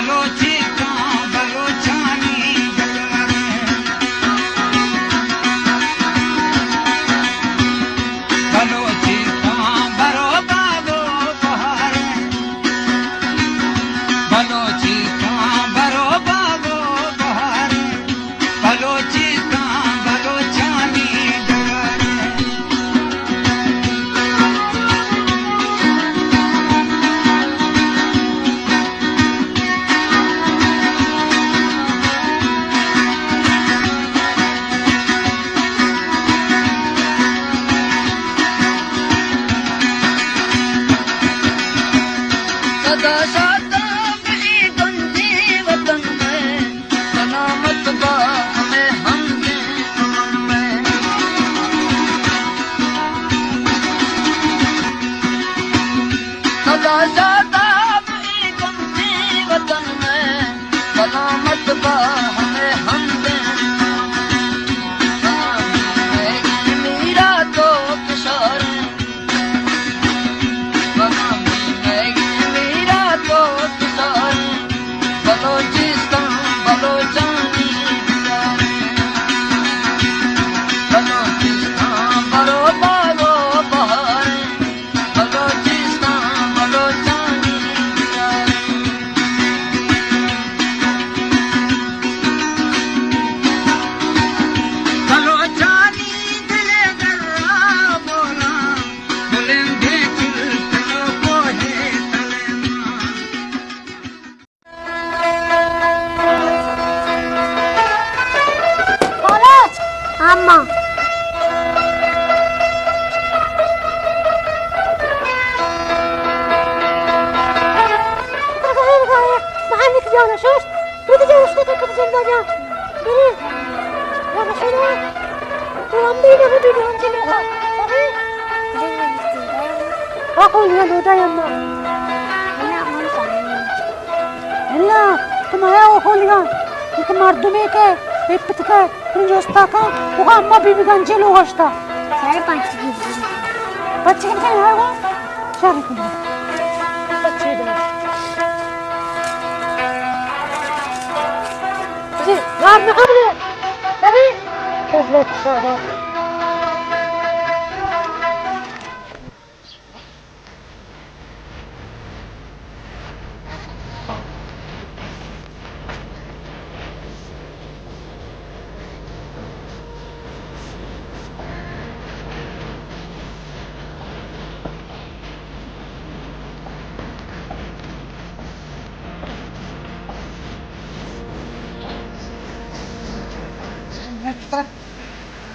بلوچستان بلوچانی دلبر اِنت۔ بلوچستان برو باغ ءُ بہار اِنت۔ بلوچستان برو باغ ءُ بہار اِنت۔ بلوچستان بلوچانی ڈگار اِنت۔ سدا شاداب اے گنجیں وطن ءَ، سلامت با ہمے ہمگیں امن ءَ۔ سدا شاداب اے گنجیں وطن ءَ، سلامت با ہمے ہمگیں امن ءَ۔ میرا تو کشار بلوچستان بلوچانی ڈگار اِنت۔ بلوچستان برو باغ ءُ بہار اِنت۔ بلوچستان بلوچانی ڈگار اِنت۔ بلوچانی دل ءِ درا بولاں، بلندیں چل تلو کوہ تلے ماں۔ بالاچ! اما۔ بہانی کہ جانا شوشت، تو کہ جانا شوشت، تو کہ جندا جا۔ بری۔ جانا شوشت۔ تو ہم بھی نہ بھی جان چلے گا۔ ارے۔ آ کون ہے لودا اما؟ اللہ، تو مایا او کون ہے؟ ایک مردمے کہ، ایک پتکے۔ من جوستا کن، اوگا اما بی بی گنجے لوگ اشتا۔ سارے پنچ کی۔ پنچ کی بجن ہے وہ؟ سارے کی۔ پنچ کی بجن۔ جی، گار نہ قبلے۔ ابھی؟ قبلے سارا۔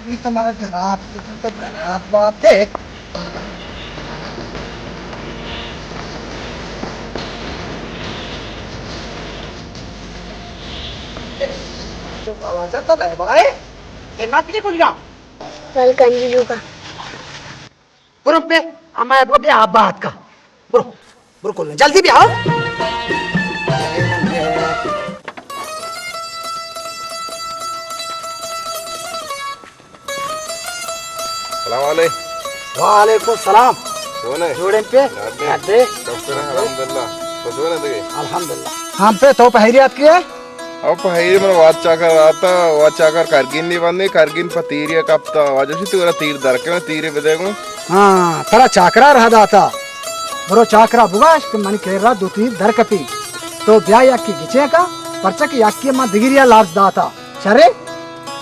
یہ تو ہمارا جناب، یہ تو جناب بات ہے۔ آواز آتا ہے بھائی، یہ مت نہیں بولنا۔ ول کنجی لوگا۔ برو پہ ہمے بیا بات کا۔ برو، برو کل جلدی بیا۔ السلام علیکم۔ وعلیکم السلام۔ کون ہے؟ جوڑیں پہ؟ یاد دے۔ یاد دے۔ شکر ہے، الحمدللہ۔ تو کون ہے تگے؟ الحمدللہ۔ ہم پہ تو پہریات کیے؟ او پہ ہیری من وات چاکر آتا، وات چاکر کرگین نی بندی، کرگین پہ تیری کپتا، واجہ شی تورا تیر در کے، تیرے بدے گوں۔ ہاں، ترا چاکرا رہ داتا۔ برو چاکرا بگاش کہ منی کرا دو تیر در کپی۔ تو بیا یکی گچے کا، پرچا کہ یکی من دگریا لفظ داتا۔ شرے؟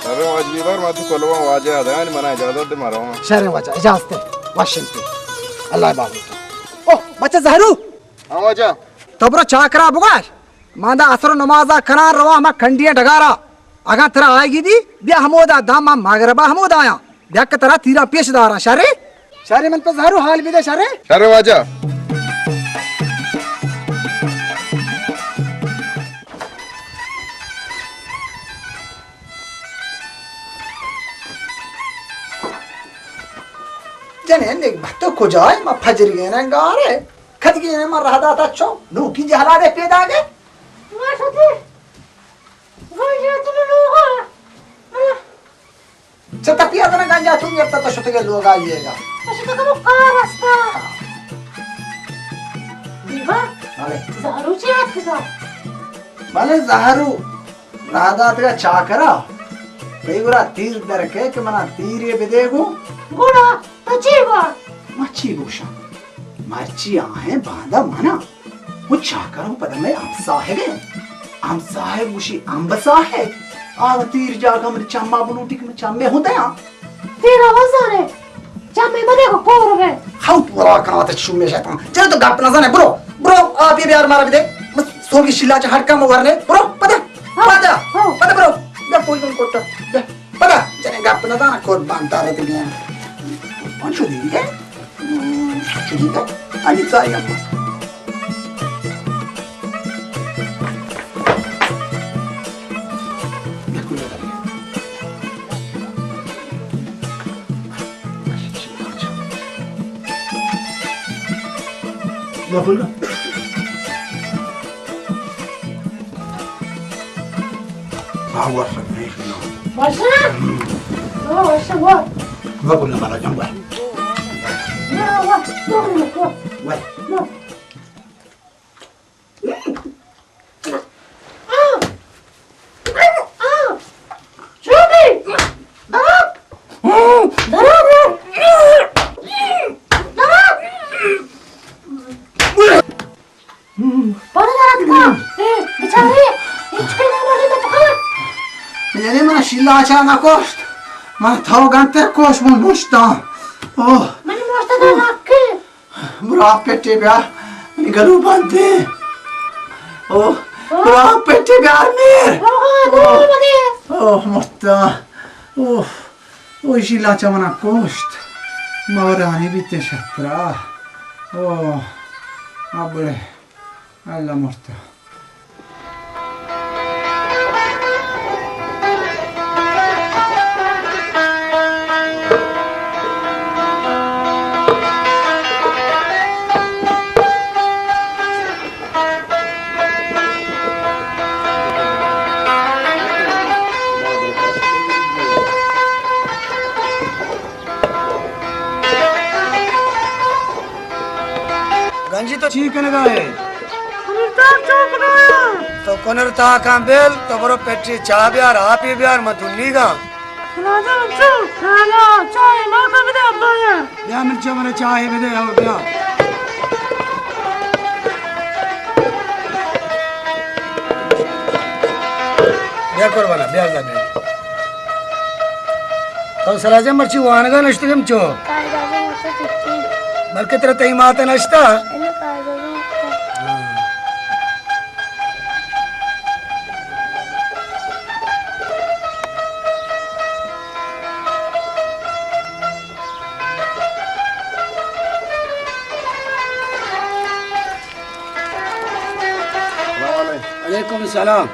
شرے واجہ بیبار، ما تو کلوا واجہ ادگانی منا اجازت دے مارو۔ شرے واجہ، اجازت ہے۔ واشنتی۔ اللہ بابو۔ او، بچہ زہرو۔ ہاں واجہ۔ تو برو چاکرا بگاش۔ ما دا عصر نمازا کنان رواں ہما کنڈیاں ڈگارا۔ اگاں ترا آیگی بی، بیا ہمودا داں، ما مغربا ہمودا آیاں۔ بیا کہ ترا تیراں پیش داراں، شرے؟ شرے من پہ زہرو حال بدے، شرے؟ شرے واجہ۔ جنین نگبت تو کجائے؟ ما پجرگین انگارے۔ کدگین ما رہ داتا چو نوکی جہلا دے پیدا گئے۔ ما شتی گنجا تو لوگا۔ چہ تپیا دنا گنجا تو گپتا تو شتگے لوگا یہ گا۔ تو شتگے کمو کار استا۔ دیوا۔ بلے۔ زارو چی آت کتا؟ بلے زہرو راہ داتگا چاکرا، تئی گورا تیر درکئے کہ منا تیرے بدے گوں۔ گڑا تو چے گوشے؟ ما چے گوشاں؟ مرچی آہیں باندا منا۔ و چاکر و پدا مئے ہمساہگ انت۔ ہمساہگ گوشی، امب صاحب، آ تیر جاگہ من چما بلوٹی کہ من چمے ہوں دیاں۔ تیرا وزانے، چمے مدے کو کور بے۔ ہاو تو را کنا تے شومے شیطان۔ چلو تو گپ نہ زانے، برو، برو، آپی بیار مارا بدے۔ بس سوگی شیلا چا ہڑکا مو ورنے، برو، پدا، ہاں، پدا، ہاں۔ پدا برو۔ بیا کوئی من کوٹا، بیا، پدا، جنے گپ نہ زانا، قربان تارے تے بیان۔ من شدی ہے؟ شدی ہے؟ علی کاری اما۔ آ، وش نیست، نه. وش؟ آه، وش، وش. نه، نه، نه، نه، نه، نه. نه. آه. آه. چوبی. درا. درا، درا. درا. پادا دراتکا. اے، بیچارے، ہچ کئی نہ مردی تو پکڑ. یعنی من شیلا چا نہ کوشت. من تو گنتر کوش من مشتاں. اوہ. من مشتا دا ناکے. برا پٹے بیار. منی گلو بندے. اوہ. اوہ. برا پٹے بیار میر. اوہ، اوہ. اوہ، مشتا. اوہ. او ایشی لاچا منا کوشت، مورانی بیت شترا. او ابڑے، اللہ مرتا. گنجی تو چی کنگا ئے؟ کنر تاک چو کنایا. تو کنر تاکاں بل، تو برو پٹی چاہ بیار، آپی بیار، من دنیگا. راجا بچو، کھانا، چائے ماتا بدے ابا یار. بیا مرچی منا چائے بدے، او بیا. بیا قربانا، بیا زمین. تو سراجا مرچی وانگا نشتگم چو؟ قائد اعظم ہوتا چٹی. بلکہ ترا تئی ماتا نشتا؟ انو قائد اعظم ہوتا. ہاں. سلام علیکم. علیکم السلام.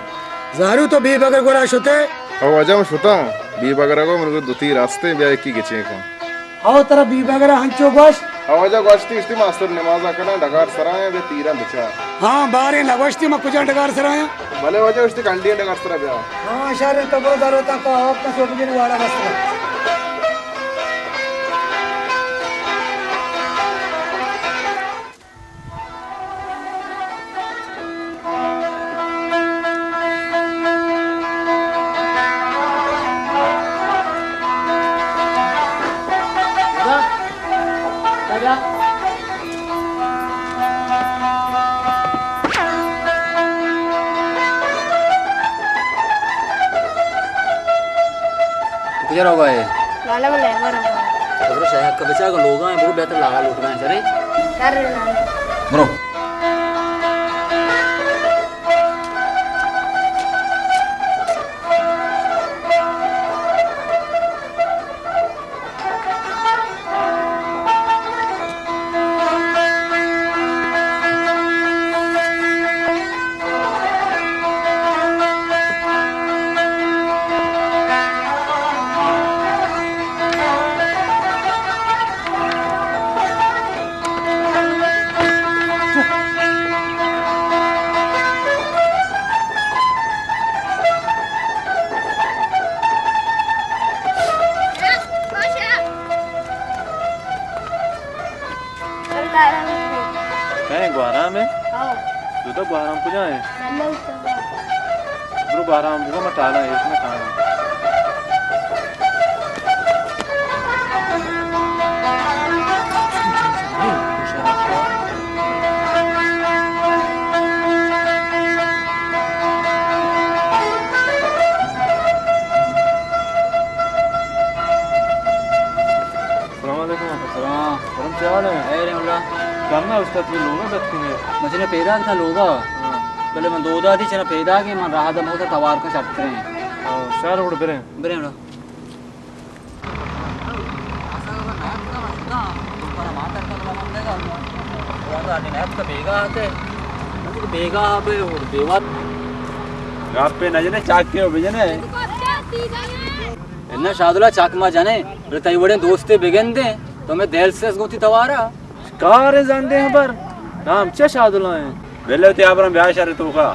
زہرو تو بی بگر گورا شتے؟ او واجہ من شتاں. بی بگر گو من گو دو تیر راستے بیا یکی گچین کن. او ترا بی بگر ہنچو گوشت؟ او واجہ گوشتی اشتی ماسٹر نمازا کناں ڈگار سرا ایں بے تیراں بچار. ہاں، باریں نہ گوشتی ما کجا ڈگار سرا ایں؟ بلے واجہ اشتی کنڈی ڈگار سرا بیا. ہاں، شر تو برو دروتا کا آپ کا سوٹ جن واڑا بس. تو کجا روگا ئے؟ لالا من لیبر روگا. تو برو شاہ حق بچا گو لوگا ئے، برو بہتر لالا لوٹگا ئے، چلے؟ کر لالا. برو. کئے گوہرام ئے؟ ہاں. تو تو گوہرام کجا ئے؟ برو باران بگو، من ٹالاں ایش نہ کاناں۔ السلام علیکم۔ السلام۔ کرم، چے حال ایں؟ خیر ایں اللہ۔ کرم، اشتات تئی لوگا بتکنے۔ من چنا پیداک اتاں لوگا۔ ہاں۔ بلے من دو داتی چنا پیداک ایں، من راہ دم ہوتا توار کا شرتریں۔ ہاں، شہر اڑ بریں۔ بریں اڑ۔ بیگاہ آتے۔ بیگاہ پہ بیوات۔ گپ پہ نہ جنے، چاک کے بجنے۔ اناں شادلا، چاک ما جنیں، بلے تئی وڑیں دوستے بگندیں، تو میں دل سے اس گوتی توارا۔ کار زندے ہبر، نام چے شادلا ایں؟ بلے تئی ہبراں بیا شر توکا۔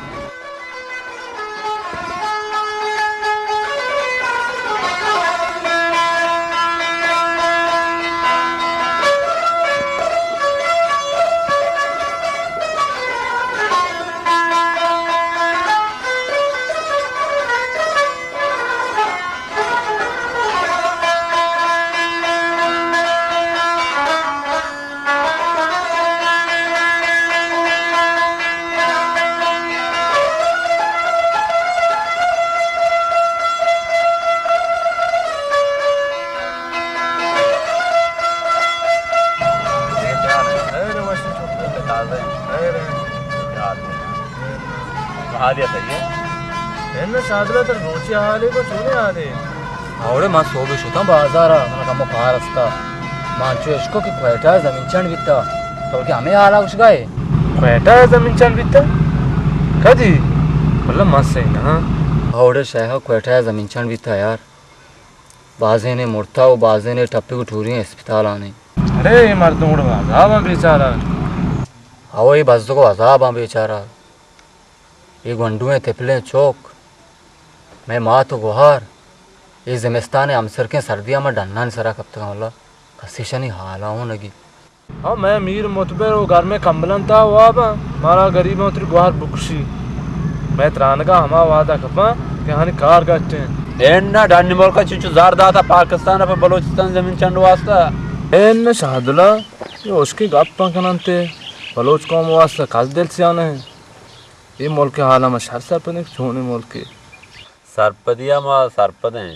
حالیت ہے یہ۔ ہن شادلا، تر روچی حالے کو چونے حالے؟ اوڑے من سوبی شتاں بازارا، من کمو کار استا۔ من چو اشکو کہ کوئٹہ زمین چنڈ بیتا۔ تو کہ ہمیں حالا گوشگائے؟ کوئٹہ زمین چنڈ بیتا؟ کدی؟ واللہ من سہی نہ۔ اوڑے شیخ، کوئٹہ زمین چنڈ بیتا یار۔ بازینے مرتا و بازینے ٹپی و ٹوری اسپتالانی۔ ارے، اے مردم گڑا عذاباں بیچارہ۔ ہو، اے بزگ و عذاباں بیچارہ۔ اے گونڈوئیں تپلیں چوک، مئے مات و گوہار، اے زمستان ء ہمسرکیں سردی ء ما ڈنانی سرا کپتگاں، واللہ کسی شانی حالا ہوں نگی۔ او مئے میر متبر و گرمیں کمبلانی تہا واباں، مارا گریباں وتری گوہار بکشی۔ مئے ترانگا ہما وہدا کپاں کہ آہانی کار گٹیں۔ اے نہ ڈنی ملکا چنچو زر داتا پاکستان ء پہ بلوچستان زمین چنڈ واسطہ۔ اے نہ شاہدلا، اے ہشکیں گپاں کننتے، بلوچ قوم واسطہ کس دل سیاہ نہ انت۔ اے ملک ء حالا ما شر سرپدیں کہ چونیں ملکے۔ سرپدی ء ما سرپد ایں۔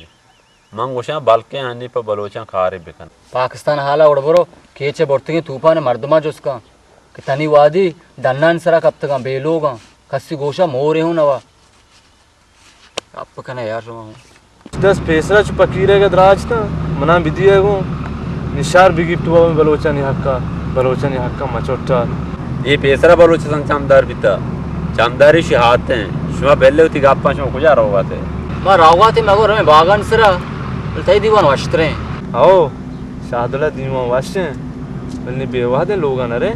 من گوشاں بلکیں آنی پہ بلوچاں کارے بکن۔ پاکستان حالا اڑ برو، کیچ ء برتگیں توپان ء مردماں جست کن کہ تنی وادی ڈنانی سرا کپتگاں، بے لوگاں، کسی گوشا مورے ہوں نوا۔ گپ کنئے یار شما ہوں۔ دست پیسرا چو پکیرے گا دراج تا، منا بدیے گوں، نشار بگیپت بابا بلوچانی حقا، بلوچانی حقا مچوٹا۔ اے پیسرا بلوچستان چمدار بیتا، چمداری شی ہاتیں۔ شما بلے وتی گپاں، شما کجا روگاتے؟ ما روگاتے مگو رمے باگان سرا، بل تئی دیوان وشتریں۔ او۔ شاہدل ء دیوان وش انت، بلے بے وہد ء لوگ ء نہ رئے۔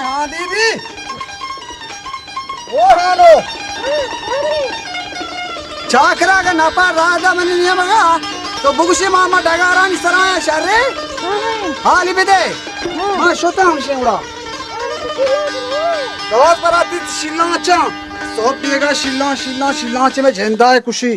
ہاں بی بی۔ او ہانو۔ چاکرا اگہ نپا راہ دا منی نیمگا، تو بگوشی ماما ڈگارانی سرا شرے۔ حالی بدے۔ ما شتاں ہمشی وڑا۔ دواز برا دیت شیلان چاں۔ صحب بیگا شیلان، شیلان، شیلان چہ میں جندائے کشی۔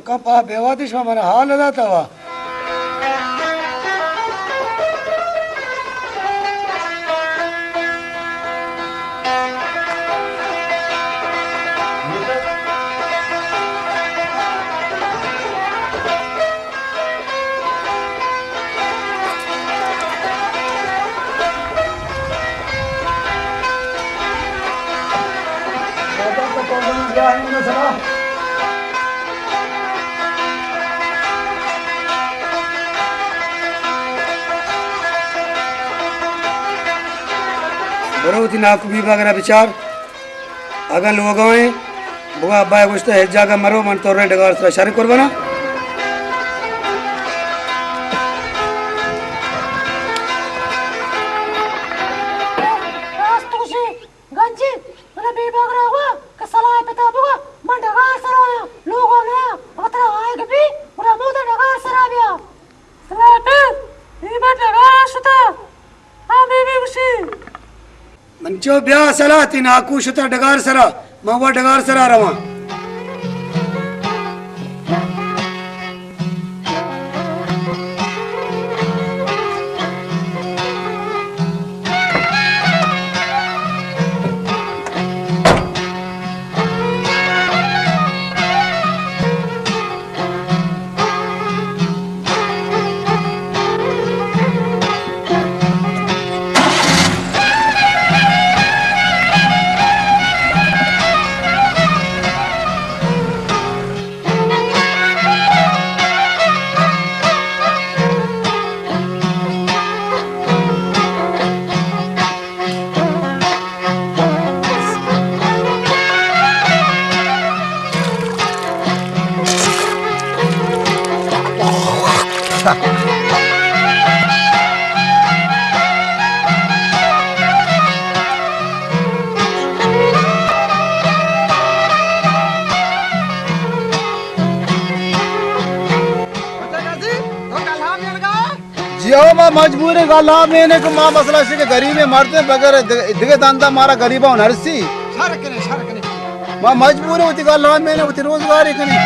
کم پا بیوادش ما من حال داتا وا۔ برو وتی ناکو بیباگ را بچار۔ اگاں لوگا ایں، بگا ابا ء گوشتہ ہچ جاگہ مرو، من تو رے ڈگار سرا شر قربانا۔ راست گوشی، گنجی، من بیباگ را ہوا کہ سلاہ پتا بگا، من ڈگار سرا آیا، لوگا نیا، وترا آئے گبی، گڑا مودا ڈگار سرا بیا۔ سلاہ پہ، اے من ڈگار شتا، ہاں بی بی گوشی۔ من چو بیا سلاہ تی ناکو شتا ڈگار سرا، من وا ڈگار سرا رواں۔ جی ہو، ما مجبور ہیں، گل ہم اینہ کہ ما مسئلہ شے کہ غریبیں مرد ہیں، بغیر دگ-، دگہ دندا مارا غریباں نرسی۔ شر کنے، شر کنے۔ ما مجبور ہیں، وتی گل ہم اینہ، وتی روزگاری کنے۔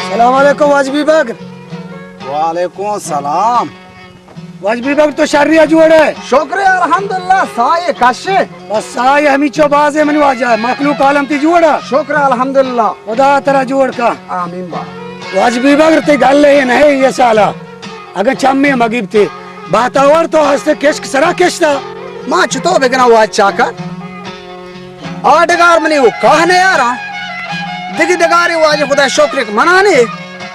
السلام علیکم واجبی بگ۔ وعلیکم السلام۔ واجبی بگ تو شری ء جوڑ ئے؟ شکر الحمدللہ، ساہ ء کش ئے۔ بس ساہ ء ہمیچو باز ئے منی واجہ، مخلوق عالم تی جوڑ ء؟ شکر الحمدللہ۔ خدا ترا جوڑ کا۔ آمین با۔ واجبی بگ تی گل ئے نہ ئے یہ سالا۔ اگاں چمے مگیب تے باتاور تو ہست کشک سرا کشتا۔ ما چتو بگنا واج چاکر؟ آ ڈگار منی و کاہ نیاراں۔ دگی ڈگارے واجہ خدا شکر کہ منا نے۔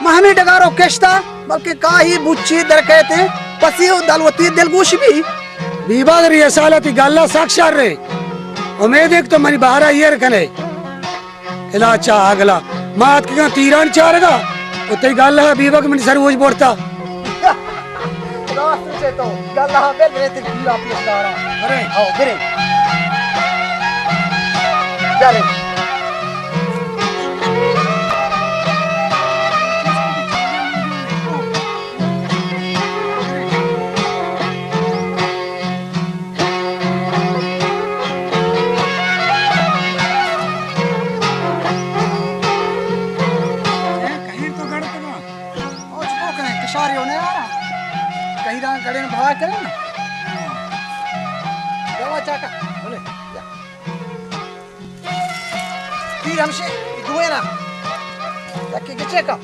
ما ہمے ڈگارو کشتا، بلکہ کاہی بچی درکیتے، پسی و دلوتی دلگوش بی۔ بیباگ ری سالا تی گلا سک شر رے۔ امید ایک تو منی بہرا ایر کنے۔ الا چا اگلا۔ ما اتکگاں تیران چارگا۔ و تئی گلا بیباگ منی سر اوج بورتا۔ راست چے تو، گلہ بل رے تئی پیرا پیش دارا۔ ارے۔ او، برے۔ چلے۔ کہیر تو گڑ تما۔ او چکو کنے، کشاری ہونے آ رہا۔ کہیراں گڑے بھا کرے نا۔ دوا چاکا۔ بولے۔ ہمشی دوئے نا، یکی گچے کا۔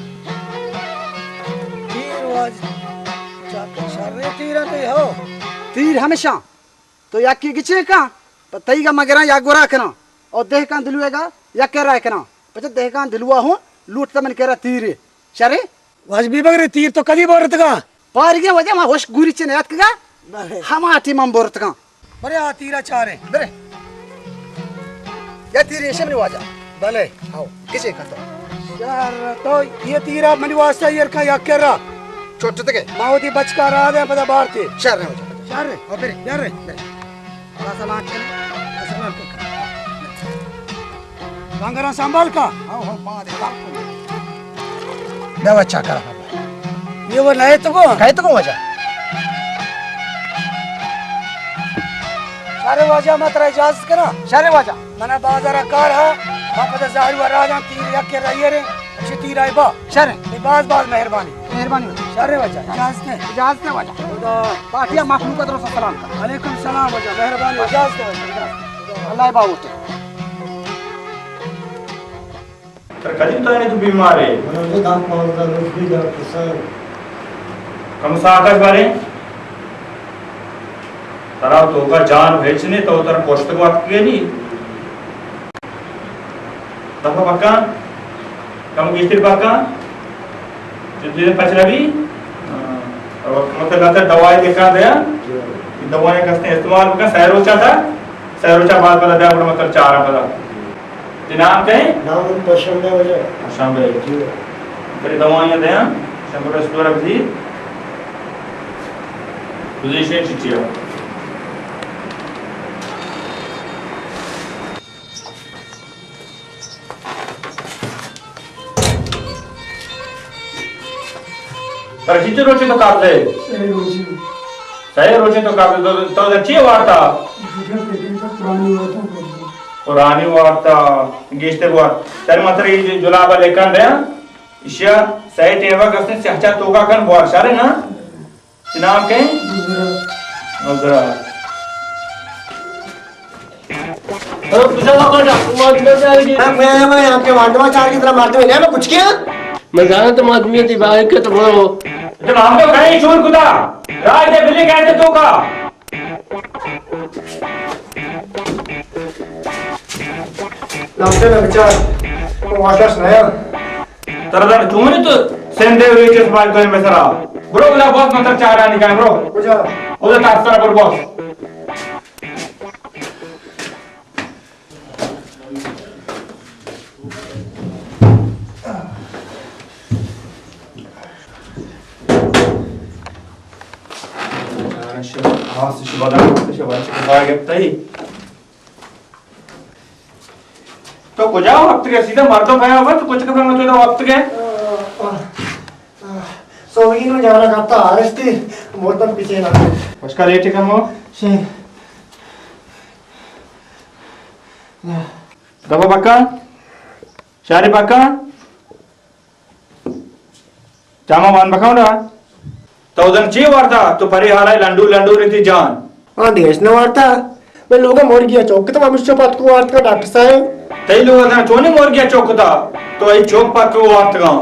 تیر واج، چا-، شریں تیر انت ہو۔ تیر ہمیشاں۔ تو یکی گچے کا، پہ تئی گا مگراں یک گورا کناں، اور دہکان دلوے گا یک کرا کناں۔ پچہ دہکان دلوا ہوں لوٹتا من کرا تیرے۔ شریں؟ واجہ بے بگر تیر تو کدی برتگا؟ پارگیں واجہ ما ہوش گوری چہ نیاتکگا۔ بلے۔ ہما ٹیم من برتگاں۔ برے آ تیرا چارے۔ برے۔ یا تیر ایشے منی واجہ۔ بلے۔ ہاؤ، کسے کتو۔ یار، تو یہ تیرا منی واسطہ ایر کا یک کرا۔ چھوٹ تکے۔ ما وتی بچکا را دے پدا بارتے۔ شر ہے واجہ۔ شر ہے۔ ہاؤ، برے۔ شر ہے۔ برے۔ سلام کن، سلام کن۔ لنگراں سنبھال کا۔ ہاں، ہاں، پادے، پاد۔ بیا بچا کرا۔ یہ وہ نئے تو کو؟ کہے تو کو واجہ؟ شر واجہ، ما ترا اجازت کرا۔ شر واجہ۔ منا بازار کار ہا، ما پدا زہر و راجان تیر یک کے رہی رے، اچھی تیر آئی با۔ شر۔ یہ باز باز مہربانی۔ مہربانی واجہ۔ شر واجہ، اجازت ہے۔ اجازت ہے واجہ۔ خدا۔ پارٹیا مخلوق درست سلام کا۔ علیکم سلام واجہ، مہربانی، اجازت ہے واجہ۔ اللہ باوت۔ تر کدی تو نے تو بیمار ہے؟ من دہ پانزدہ روز بھی ڈاکٹر صاحب۔ کم ساکش بارے؟ ترا تو کا جان بھیچنے تو تر پشت کو اتکے نہیں۔ دفعہ پکا، کم گیشتر پکا، جدی پچ نبی۔ ہاں۔ اور مطلب لاتر دوائی دیکھا دیا۔ دوائی کستے استعمال بکا، سہ روچا تھا، سہ روچا بعد پدا دیا، گڑا مطلب چارا پدا۔ تئی نام کئے؟ نام من پرشمبے واجہ۔ پرشمبے۔ جی۔ تئی دوائیاں دیاں، شمبے اسٹور ءَ بزیر۔ پوزیشن چٹیا۔ ترا چنچو روچے تو کار دے؟ سئے روچے۔ سئے روچے تو کار دے، تو، تو چی وارتا؟ قرآنی وارتا۔ قرآنی وارتا، گیشتر وارت۔ تر مطلب یہ جلاب لیکن دے، اشیا سئے ٹیبا کسنے سہچا توکا کن بوار شارے نا؟ چی نام کئے؟ نصرت۔ نصرت۔ میں، میں، میں آپ کے وانڈوا چار کی طرح مارتے ہوئے، میں کچھ کیا؟ میں جانا تو آدمی تھی باہر کے تو بولو۔ جب ہم تو کہیں چور کتا، راج دے بلی کہتے تو کا؟ ڈاکٹر نے بچار، وہ واٹس نیا۔ ترا دار چونی تو سندے ریچس بھائی تو میں سرا۔ برو بلا بہت مطلب چارا نہیں کہیں برو۔ کجا؟ ادھر تاستر پر بہت۔ آس شبا دار، شبا چکا گپتا ہی۔ تو کجا وقت گئے؟ سیدھا مردم پیا ہوا، تو کچھ کفن تو وقت گئے؟ سوگی نو جانا کپتا آرشتی، مردم پیچھے نہ۔ اس کا لیٹ کم ہو؟ شی۔ دبا پکا؟ شاری پکا؟ چاما مان بکاؤں نا۔ تو دن چی وارتا؟ تو پری ہارا لنڈو لنڈو رتی جان۔ ہاں، دیش نہ وارتا۔ میں لوگا مرگیا چوک تو ہمش چو پتکو وارتا ڈاکٹر صاحب۔ تئی لوگا دن چونی مرگیا چوک تا؟ تو ای چوک پتکو وارتگا۔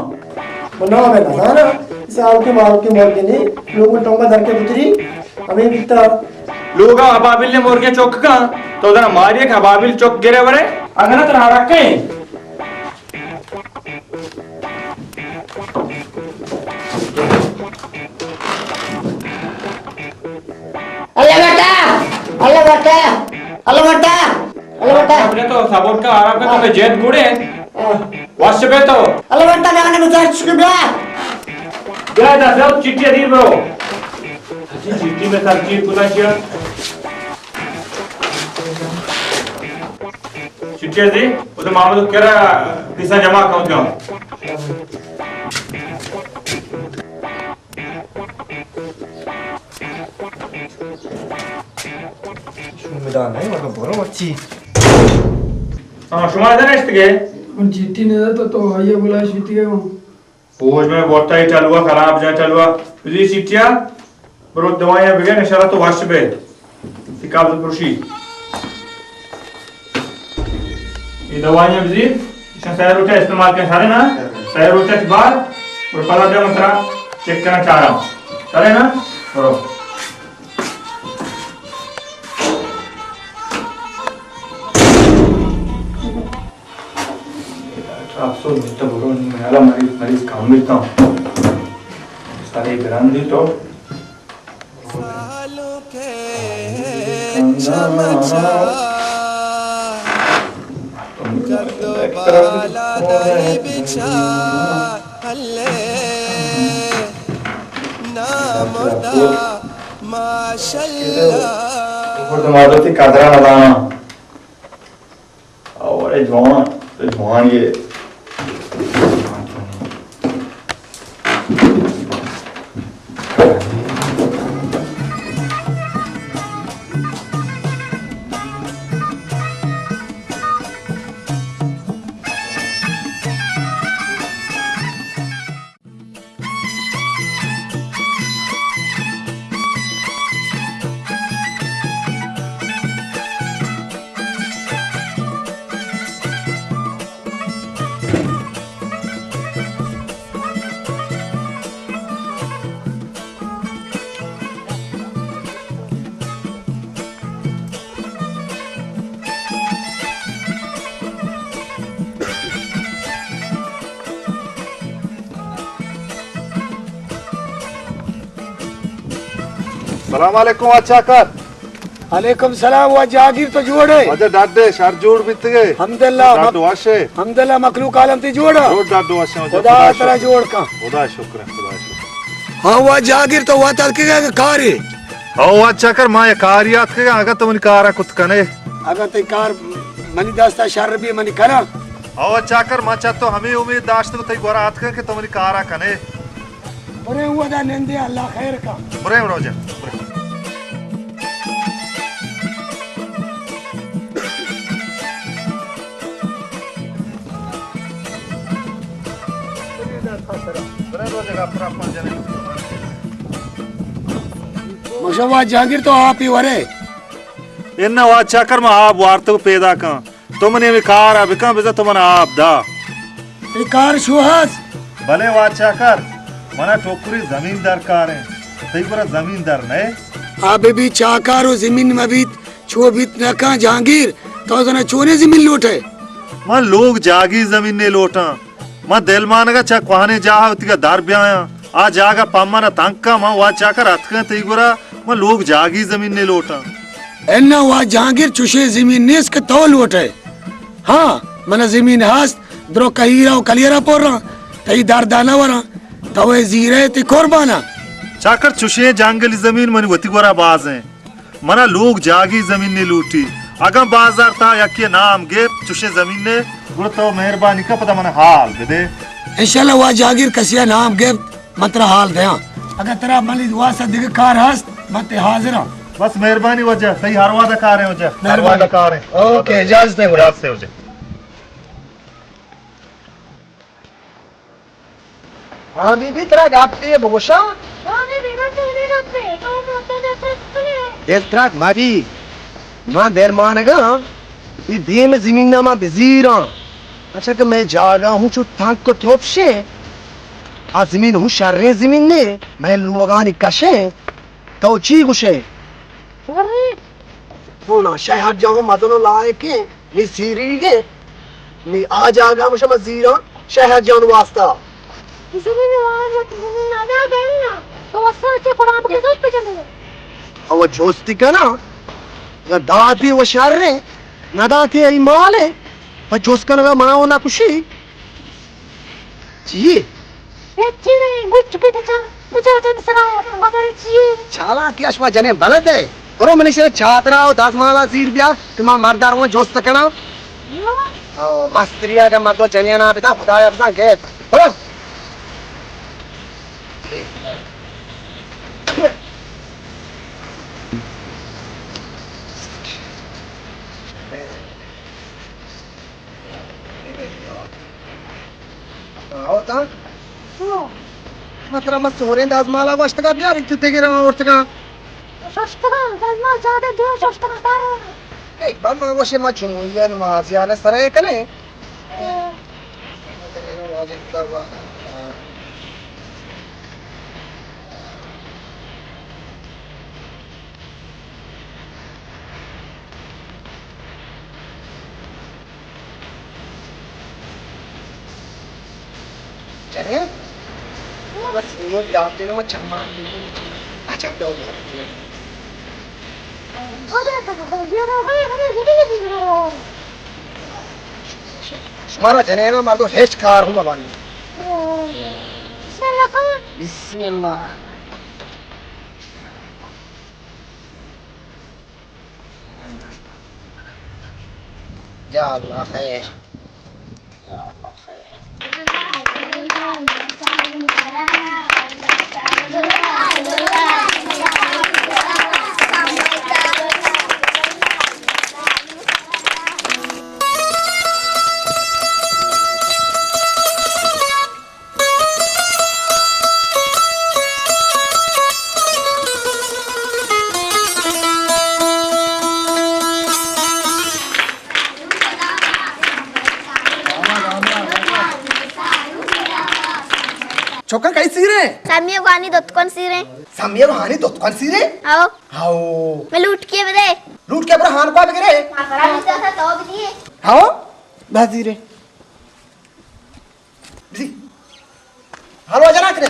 منا میں نہ زانا۔ سال کے مال کے مرگے نے لوگوں ٹونگا در کے بتری۔ ہمیں بیتا۔ لوگا ابابیل نے مرگیا چوک کا۔ تو دن ماری ایک ابابیل چوک گرے ورے۔ اگر تو ہڑکے۔ اللہ برتا، اللہ برتا، اللہ برتا، اللہ برتا۔ اپنے تو صبر کا، آرام کا، تو جیت بوڑے۔ ہاں۔ وش بے تو۔ اللہ برتا، میں نے مجھے شکر بیا۔ بیا دا، دا چٹھی دی برو۔ اچھی چٹھی میں سب چیز گزاشیا۔ چٹیا دی، ادھر محمد کرا پیسہ جمع کر دیا۔ شما دان نہیں، مگر برو مرچی۔ ہاں، شما ادھر نشت گئے؟ ہم چٹھی نہیں تو، تو آئیے بلا شیتی گئے ہوں۔ پوج میں بوٹا ہی ٹلوا خراب جائے ٹلوا۔ بزی چٹیا، برو دوائیاں بگن، انشاءاللہ تو وش بے۔ تی قبض پروشی۔ یہ دوائیاں بزی۔ سئے روچ استعمال کن، سرے نا؟ سئے روچ بار، اور پدا بیا من ترا چیک کرنا چاراں۔ سرے نا؟ برو۔ افسوس بیتا، برو، نی من حالا مریض، مریض کم بیتا۔ سرے گران دی تو۔ سالوں کے چمچہ کر دو بالادائی بچار، اللہ نامردہ، ماشاءاللہ۔ اوپر تو مردو تی قدرہ ندانا۔ او، اے جوان، اے جوان یہ۔ سلام علیکم واجہ چاکر۔ علیکم سلام واجہ جہانگیر، تو جوڑ ئے؟ واجہ ڈڈ ئے، شر جوڑ بیتگ ئے؟ الحمدللہ، ڈڈ وش ئے؟ الحمدللہ، مخلوق عالم تی جوڑ ئے؟ جوڑ ڈڈ وش ئے واجہ، خدا ترا جوڑ کن۔ خدا شکر ئے، خدا شکر ئے۔ ہاں واجہ جہانگیر، تو وت اتکگ ئے کہ کارے؟ ہو واجہ چاکر، ما یک کارے اتکگ آں، اگاں تو منی کارا کت کن ئے۔ اگاں تئی کار منی دستا شر بی، منی کناں۔ ہو واجہ چاکر، ما چہ تو ہمے امید داشتگ، تئی گورا اتکگ کہ تو منی کارا کن ئے۔ برے اودا نندے، اللہ خیر کا۔ برے برو جا، برے۔ برے برو جا، پر اپن جنے۔ مشا واجہ جہانگیر، تو آپی ورے؟ اناں واجہ چاکر، ما آپ وارتگ پیداک آں۔ تو منی ہمے کار ء بکن، بزاں تو من ء آپ داں۔ اے کار شوہاز؟ بلے واجہ چاکر، من ء ٹوکرے زمین درکار انت۔ تئی گورا زمین در نئے؟ آ بہ بیت چاکار و زمین مہ بیت، چو بیت نہ کن جہانگیر، تو زاناں چونیں زمین لوٹ ئے؟ من لوگ جاگی زمینے لوٹاں۔ من دلمانگ ء چہ کوہنیں جاہ ء وتیگ ء در بیایاں۔ آ جاگہ پہ من ء تنک ء، من واجہ چاکر اتکاں تئی گورا، من لوگ جاگی زمینے لوٹاں۔ اناں واجہ جہانگیر، چشیں زمین نیست کہ تو لوٹ ئے۔ ہاں، من ء زمین ہست، درو کہیرا و کلیرا پراں، تئی درد ء نہ وراں، تو اے زیرئے تئی قرباناں۔ چاکر، چشیں جنگلی زمین منی وتی گورا باز انت۔ منا لوگ جاگی زمینے لوٹی۔ اگاں بازار تہا یکے نام گپت چشیں زمینے، گڑا تو مہربانی کن پدا منا حال بدے۔ انشاءاللہ واجہ جہانگیر، کسیا نام گپت من ترا حال دیاں۔ اگاں ترا منی واسطہ دگہ کار ہست، من تئی حاضراں۔ بس مہربانی واجہ، تئی ہر وہدہ کاریں واجہ۔ ہر مہربانی۔ وہدہ کاریں۔ اوکے، اجازت ہے گڑا۔ اجازت ہے واجہ۔ ہاں بی بی، ترا گپے بگوشاں۔ ہاں بی بی، من تئی گپے، تو من تئی گپے۔ دل ترک مبی، من دلمانگاں، اے دیم زمین ء من بزیراں۔ اچھا کہ مئے جاگہ ہوں چو تنک و ترپشیں، آ زمین ہوں شریں زمینے، مئے لوگانی کشیں۔ تو چی گوشے؟ ارے! ہونا، شہر جان مزن و لائقیں، نی سیریگیں، نی آ جاگہ ہم شما زیران شہر جان واسطہ۔ زمین وارت، زمین ادا گئے نا، تو وسا کے قرآن کے زود پہ جنے۔ او جوستی کنا، یا داتی و شریں، نہ داتی ای مالے، پہ جوس کنگا منا و نہ کشی۔ چی؟ ہچی نہیں، گچ پہ بچا، بچا جن سرا، مگر چی؟ چالاکی ء شما جنین بلد ئے۔ برو منی شے چادرا و دزمالا زیر بیا کہ ما مردا رو جست کناں۔ او مستری ء کہ مردو جنینا بدا، خدایا بزاں گیت۔ برو۔ آوتا؟ ہو۔ مطلب، من سوریں دزمالا گوشتگا بیار، تو دگرا آورتگا۔ ششتگا، دزمال زیادہ دو ششتگا کارو۔ اے، بابا، گوشے ما چون یہ نمازیان سرے کنے۔ اے۔ چلے؟ بس، وہ یاد دے، وہ چمّا۔ اچھا، دو۔ شمارا جنین و مردو ہیچ کار ہم بانی۔ بسم اللہ۔ یا اللہ خیر۔ چکاں کئی سیریں؟ سمی ءُ ہانی دوتکن سیریں۔ سمی ءُ ہانی دوتکن سیریں؟ ہاؤ۔ ہاؤ۔ میں لوٹکی بدے۔ لوٹکی برا ہان کو بگرے۔ ہاؤ۔ بزیرے۔ بزی۔ ہلو جنا کرے۔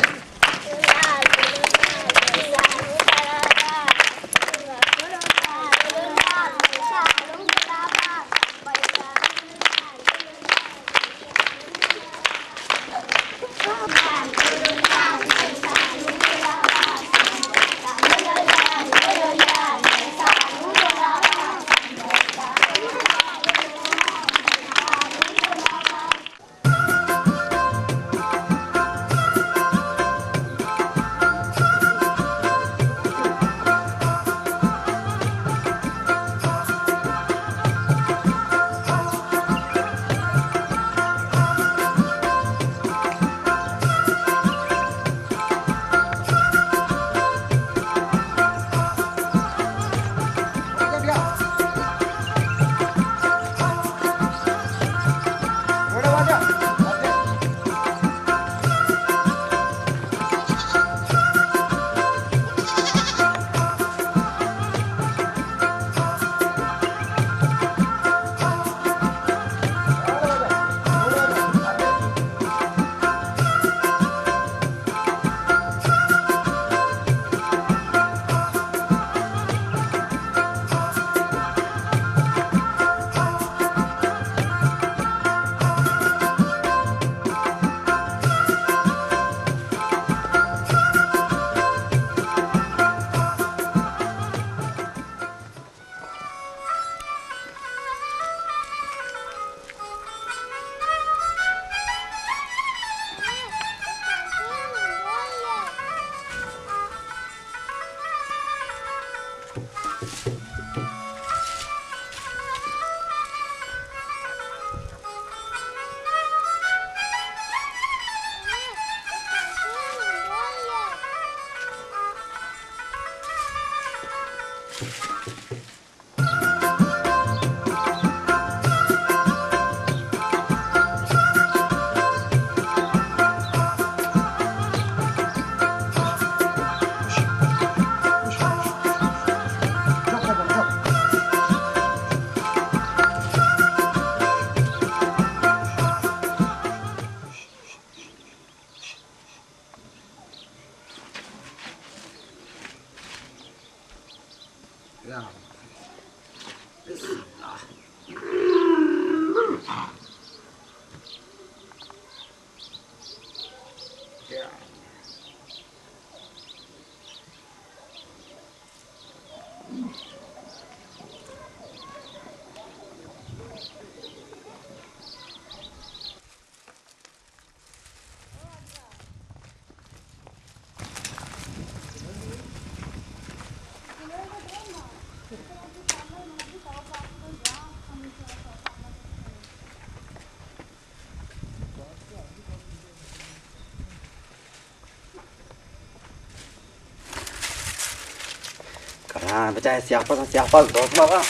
کراں بچا سیاپا، سیاپا دوست بابا۔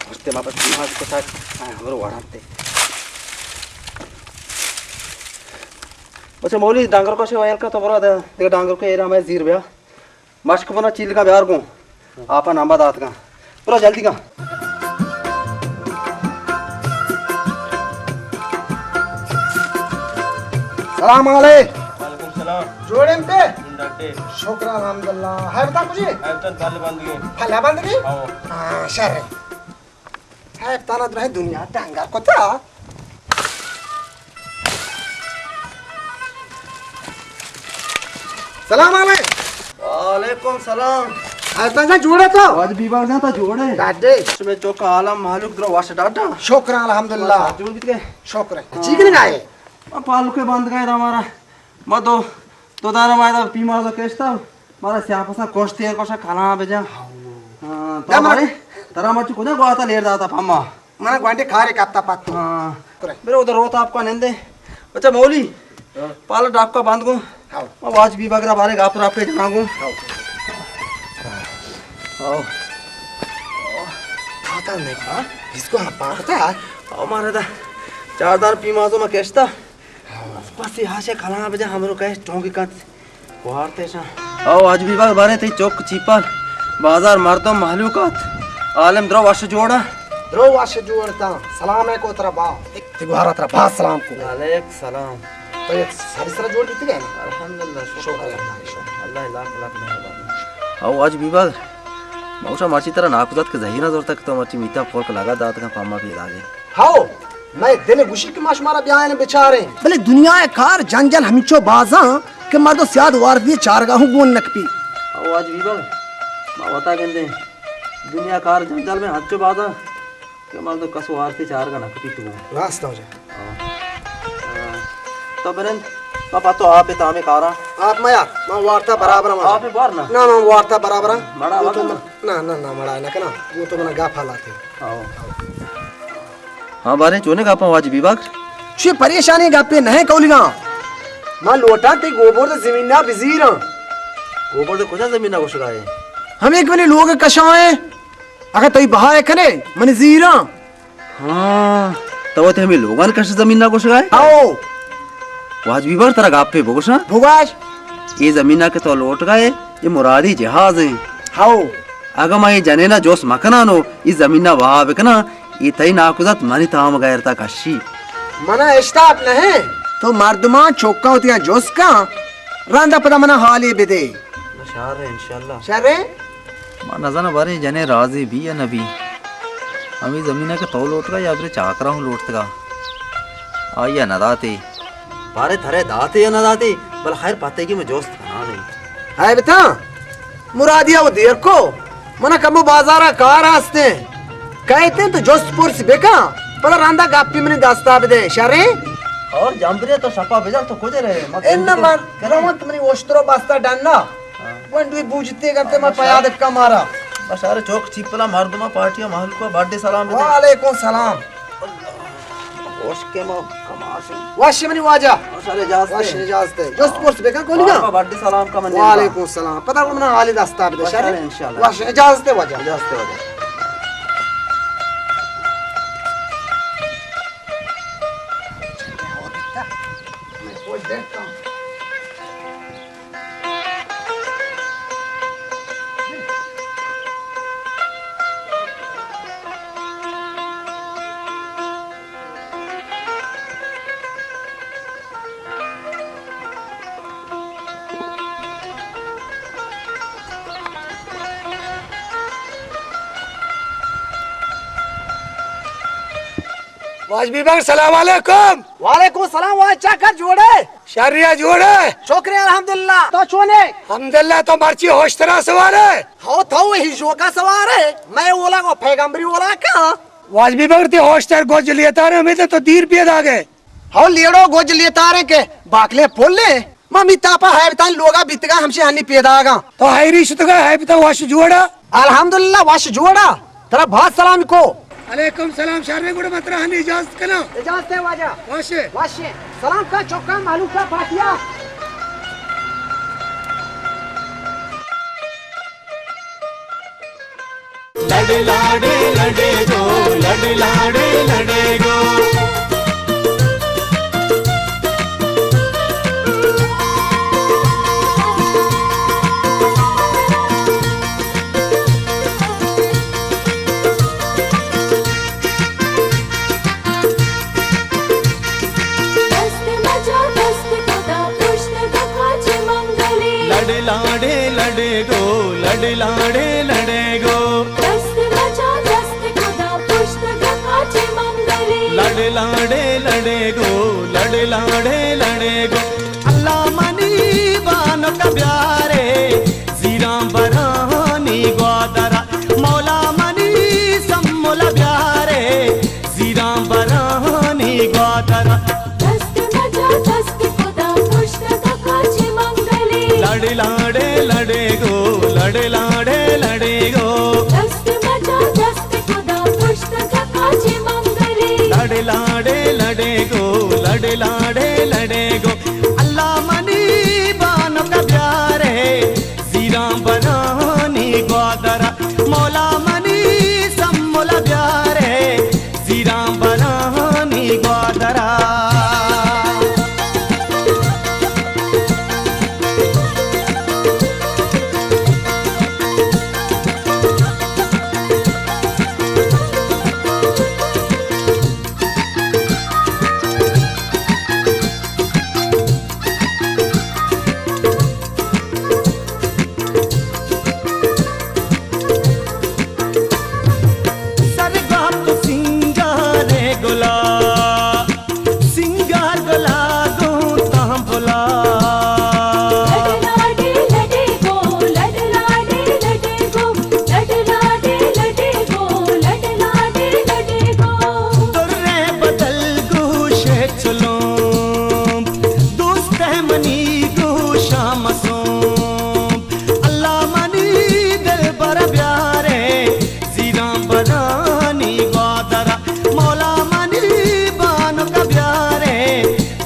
مرتے ما بس ما کو ساتھ، ہاں، ہمرو وڑانتے۔ اچھا مولی، ڈنگر کو شے ویل کا تو برو دے، دے ڈنگر کو ایرا میں زیر بیا۔ مشک بنا چیل کا بیار گوں۔ آپا نامبا دات کا۔ برو جلدی کا۔ سلام علیکم۔ وعلیکم سلام۔ جوڑے پہ؟ ڈاکٹر۔ شکر الحمدللہ۔ ہے بتا کچھ؟ ہے تو بل بندگی۔ بھلا بندگی؟ ہاں۔ ہاں، شر ہے۔ ہے تانا درہیں دنیا ڈنگر کتا۔ سلام علیکم۔ وعلیکم سلام۔ ہے تانا جوڑے تو؟ واجہ بیباک جان تا جوڑے۔ ڈاڈے۔ شمے چوک عالم مہلوک درو وش ڈاڈا۔ شکر الحمدللہ۔ جوڑ بیت گئے۔ شکر ہے۔ ہاں۔ چی کنے گائے؟ پالو کے بند گئے ہمارا۔ ما دو، دو دانا ما دا پیمازو کشتا، مارا سیاہ پسا کشت ایر کشا کلاں بجا۔ ہاں، تو دے مارے، ترا مرچی کجا گواتا لیر داتا پما؟ منا گوانڈے کارے کپتا پتو۔ ہاں۔ برے۔ برے ادھر روت آپ کو نندے۔ اچھا مولی، ہاں۔ پالا ڈاکو بند گو۔ ہاں۔ ما واجہ بیباک را بارے گپ راپے جناں گو۔ ہاں۔ ہاں۔ پاتا نہیں با، اس کو ہاں پاتا۔ او مارا دا چار دار پیمازو ما کشتا۔ پسی ہاشے کلاں بجا ہمرو کئے ٹونگی کنت۔ وارتے شاں۔ او واجہ بیباک بارے تئی چوک چیپال، بازار مردم مہلوکات، عالم درو وش جوڑا۔ درو وش جوڑتا۔ سلام ہے کو ترا با۔ تی گوہارا ترا با سلام کو۔ علیک سلام۔ تو یہ ساری سرا جوڑ دیتے گئے نا؟ الحمدللہ، شکر شکر اللہ۔ اللہ، شکر۔ اللہ لاکھ لاکھ مہربانی۔ او واجہ بیباک، موشا مرچی ترا ناکوزات کہ زہیرہ زورتا کہ تو مرچی میتا پھول لگا دات کا پاما پیدا گئے۔ ہاؤ، مئے دل گوشی کہ ما شمارا بیائیں بچاریں۔ بلے دنیا ء کار جنجل ہمینچو بازاں کہ مردو سیاد وارتی چارگاہوں گون نکپی۔ او واجہ بیباک، ما وتا گندیں۔ دنیا کار جنجل میں ہنچو بازاں کہ مردو کس وارتی چارگا نکپی تو۔ راست ہو جائے۔ ہاں۔ ہاں۔ تو بنند، ما پتو آپ تامے کاراں۔ آپ میا، ما وارتا برابر ما۔ آپ بار نا۔ نا، ما وارتا برابر۔ مڑا گو تو وقت من-، نا، نا، نا، مڑا نہ کنا۔ گو تو منا گپ حالاتے۔ ہاں۔ ہاں باریں، چونے گپاں واجہ بیباک؟ چوئے پریشانی گپے نہ کولیگاں۔ ما لوٹاں تئی گوبرد زمینا بزیراں۔ گوبرد کجا زمینا گوشگائے؟ ہمیں کہ منی لوگ کشائیں۔ اگاں تئی بہا کنے، منی زیراں۔ ہاں، تو وتی ہمیں لوگان کش زمینا گوشگائے؟ ہاؤ۔ واجہ بیباک ترا گپے بگوشاں؟ بگوش۔ اے زمینا کہ تو لوٹگائے، اے مرادی جہاز ہیں۔ ہاؤ۔ اگاں ما اے جنینا جوست مکناں نو اے زمینا بہا بکناں، اے تئی ناکوزات منی تام غیرتا کشی۔ منا اشتاپ نہ۔ تو مردماں چوکاں وتیاں جوست کن، رندا پدا منا حالے بدے۔ شر انشاءاللہ۔ شر؟ ما نزاناں باریں جنے راضی بی یا نہ بی۔ ہمے زمینا کہ تو لوٹگا یا برے چاکرا ہوں لوٹتگا۔ آئیا نہ داتے۔ بارے تھرے داتے یا نہ داتے، بل خیر پتے کہ میں جوست کنانے۔ ہائے بتا، مرادیا وہ دیر کو، منا کمو بازارا کار آستے۔ کہتے تو جوست پرس بکا، پدا رندا گپی منی دستا بدے، شرے؟ اور جمبرے تو شپا بجا تو کجے رہے؟ ان من روت منی اوشترو بستا ڈنا۔ ہاں۔ ونڈوی بوجتے گرتے ما پیاد کمارا۔ بشار چوک چیپلا مردما پارٹیا مہلوکا بڈے سلام بدے۔ وعلیکم سلام۔ وش کے ما کماش۔ وش منی واجہ۔ وش اجازت۔ وش اجازت۔ جست پرس بکن کولی نا۔ بڈے سلام کا من۔ وعلیکم سلام۔ پتہ کو منا حالی دستا بدے۔ وش شر۔ انشاءاللہ۔ وش اجازت واجہ۔ اجازت واجہ۔ واجہ بیباک، سلام علیکم۔ وعلیکم السلام، واجہ چاکر جوڑے؟ شریا جوڑے؟ شکر الحمدللہ، تو چونے؟ الحمدللہ، تو مرچی ہوشترا سوارے؟ ہو، تو ہی جوکا سوارے، میں اولا کو پیغمبری اولا کا۔ واجہ بیباک، تی ہوشتر گوج لیتارے، ہمیں تو دیر پیدا گئے۔ ہو لیڑو گوج لیتارے کے باکلے پولے۔ ما میتاپا ہیبتان لوگا بیتگا ہمشی ہنی پیداگا۔ تو ہیری شتگا ہیبتا وش جوڑا؟ الحمدللہ وش جوڑا۔ ترا بہت سلام کو۔ علیکم سلام شر گڑا مترا ہنی اجازت کنا۔ اجازت ہے واجہ۔ وش۔ وش۔ سلام کا چوکا مہلوکا پارٹیا۔ لڑ لاڑے لڑے گو، لڑ لاڑے لڑے گو۔ گو، لڑ لاڑے لڑے گو۔ دست بچا دست خدا پشت دکا چے منگلے۔ لڑ لاڑے لڑے گو، لڑ لاڑے لڑے گو۔ اللہ منی بانک بیارے، زیراں برانی گوادرا۔ مولا منی سمل بیارے، زیراں برانی گوادرا۔ دست مجا دست خدا پشت دکا چے منگلے۔ لڑ لاڑے لڑے گو، لڑ لاڑے لڑے گو۔ دست مجا دست خدا پشت دکا چے منگلے۔ لڑ لاڑے لڑے گو، لڑ لاڑے لڑے گو۔ اللہ منی بانک بیارے، زیراں برانی گوادرا۔ مولا منی سمل بیارے، زیراں برانی گوادرا۔ سرگاپ سنگار گلا، سنگار گلا گوں تاں بلا۔ لڈ لاڈے لڈے گو، لڈ لاڈے لڈے گو، لڈ لاڈے لڈے گو، لڈ لاڈے لڈے گو۔ درے بدل گوشے چلومب، دوست منی گوشاں مسومب۔ اللہ منی دلبر بیارے، زیراں برانی گوادرا۔ مولا منی بانک بیارے،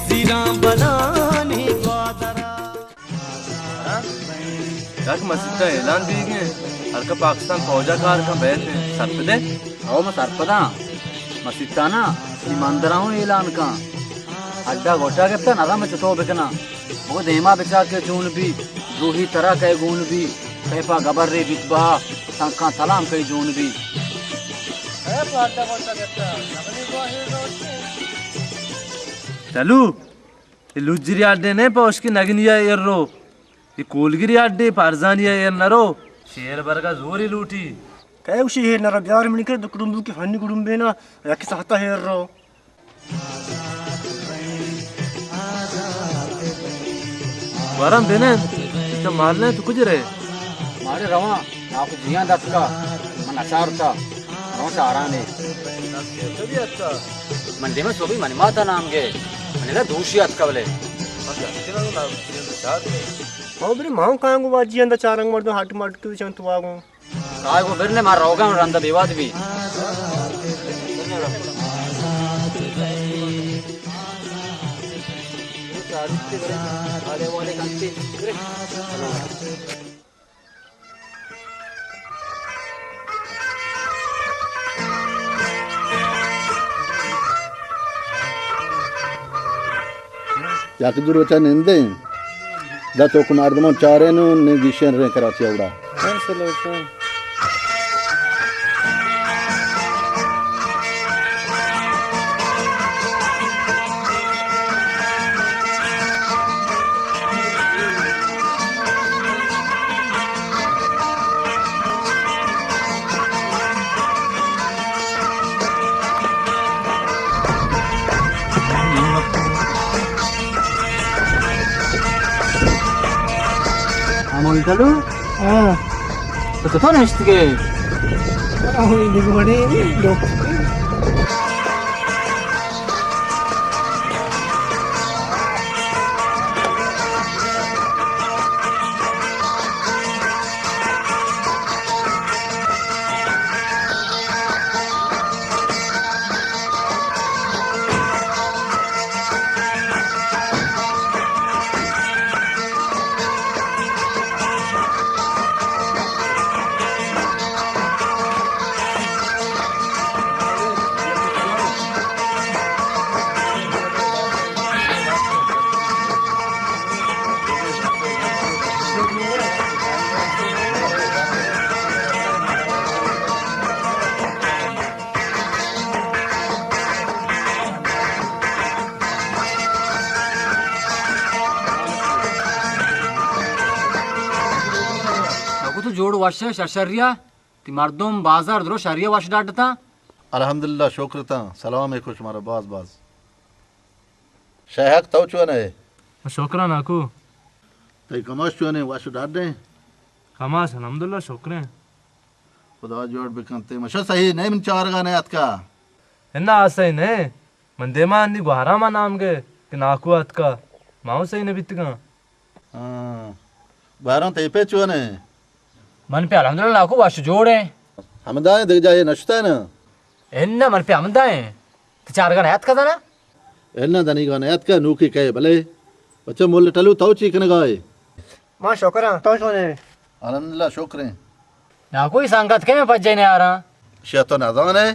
زیراں برانی گوادرا۔ یک مسیت ءَ اعلان بیگ ءَ، ہلکا پاکستان فوج ءَ کار کن بیت، سرپد ئے؟ او، من سرپداں۔ مسیت ءَ نا، اے مندر ءَ ہوں اعلان کن۔ اڈا گوٹا گپتا، نزاناں چتو بکناں۔ بگو دیما بچار کہ چون بی، دروہی ترا کئے گون بی، کئے پا گبر رے بیت بہا، تنکاں تلام کئے جون بی۔ چلو، اے لوجری اڈے نے پوش کی نگنی ءَ ایر رو۔ اے کولگری اڈے پارزانی ءَ ایر نرو۔ شیر برگا زوری لوٹی۔ کئے گوشی ایر نرو؟ بیار منی کرا دو کڑمبو کہ ہنی کڑمبے نا، یکی ساعتا ایر رو۔ ورم بنند، تو مال نہ تو کجا رے؟ مارے رواں، آپ جیاں دتکا، من اچار تا، رواں چارانے۔ من دیما سوبی منی ماتا نام گے، منی لا دوشی اتکا بلے۔ او برے ماں کانگو واجی اندا چارنگ مردم ہٹ مٹ کے چن تو آگوں۔ کائے گو برنے، مار روگا رندا بیواد بی۔ یک دو روچا نندیں، دا چوک مردمان چارین و نی گیشین رین کراچی اوڑا۔ امول چلو؟ ہاں۔ تو کتو نشتگے؟ آہوئی دگوڑی ڈوک۔ جوڑ وش ئے، شر شری ءَ؟ تئی مردم بازار درو شری ءَ وش ڈاڈتاں؟ الحمدللہ، شکر تاں۔ سلام علیکم شمارا باز باز۔ شیخ تو چون ئے؟ شکر ناکو۔ تئی کماش چون ئے؟ وش ڈاڈ ئے؟ کماش الحمدللہ شکر ایں۔ خدا جوڑ بکنت۔ تئی مشا صحیح نہ ایں، من چارگا نہ اتکا۔ انا آ صحیح نہ ایں۔ من دیما انی گوہرام ءَ نام گے کہ ناکو اتکا، ما اوں صحیح نہ بیتگاں۔ ہاں۔ گوہرام تئی پت چون ایں؟ من پہ الحمدللہ ناکو وش جوڑ ایں۔ ہمدا ایں، دگہ جاہے نشتہ نا؟ انا من پہ ہمدا ایں۔ تئی چارگا نہ اتکا دانا؟ انا دنیگا نہ اتکا، نوکی کئے بلے۔ بچہ مول ٹلو تو چی کنگا ئے؟ ما شکر آں، تو چون ئے؟ الحمدللہ شکر ایں۔ ناکو اے سنگت کئے، من پجہ نیاراں۔ شے تو نزان ئے،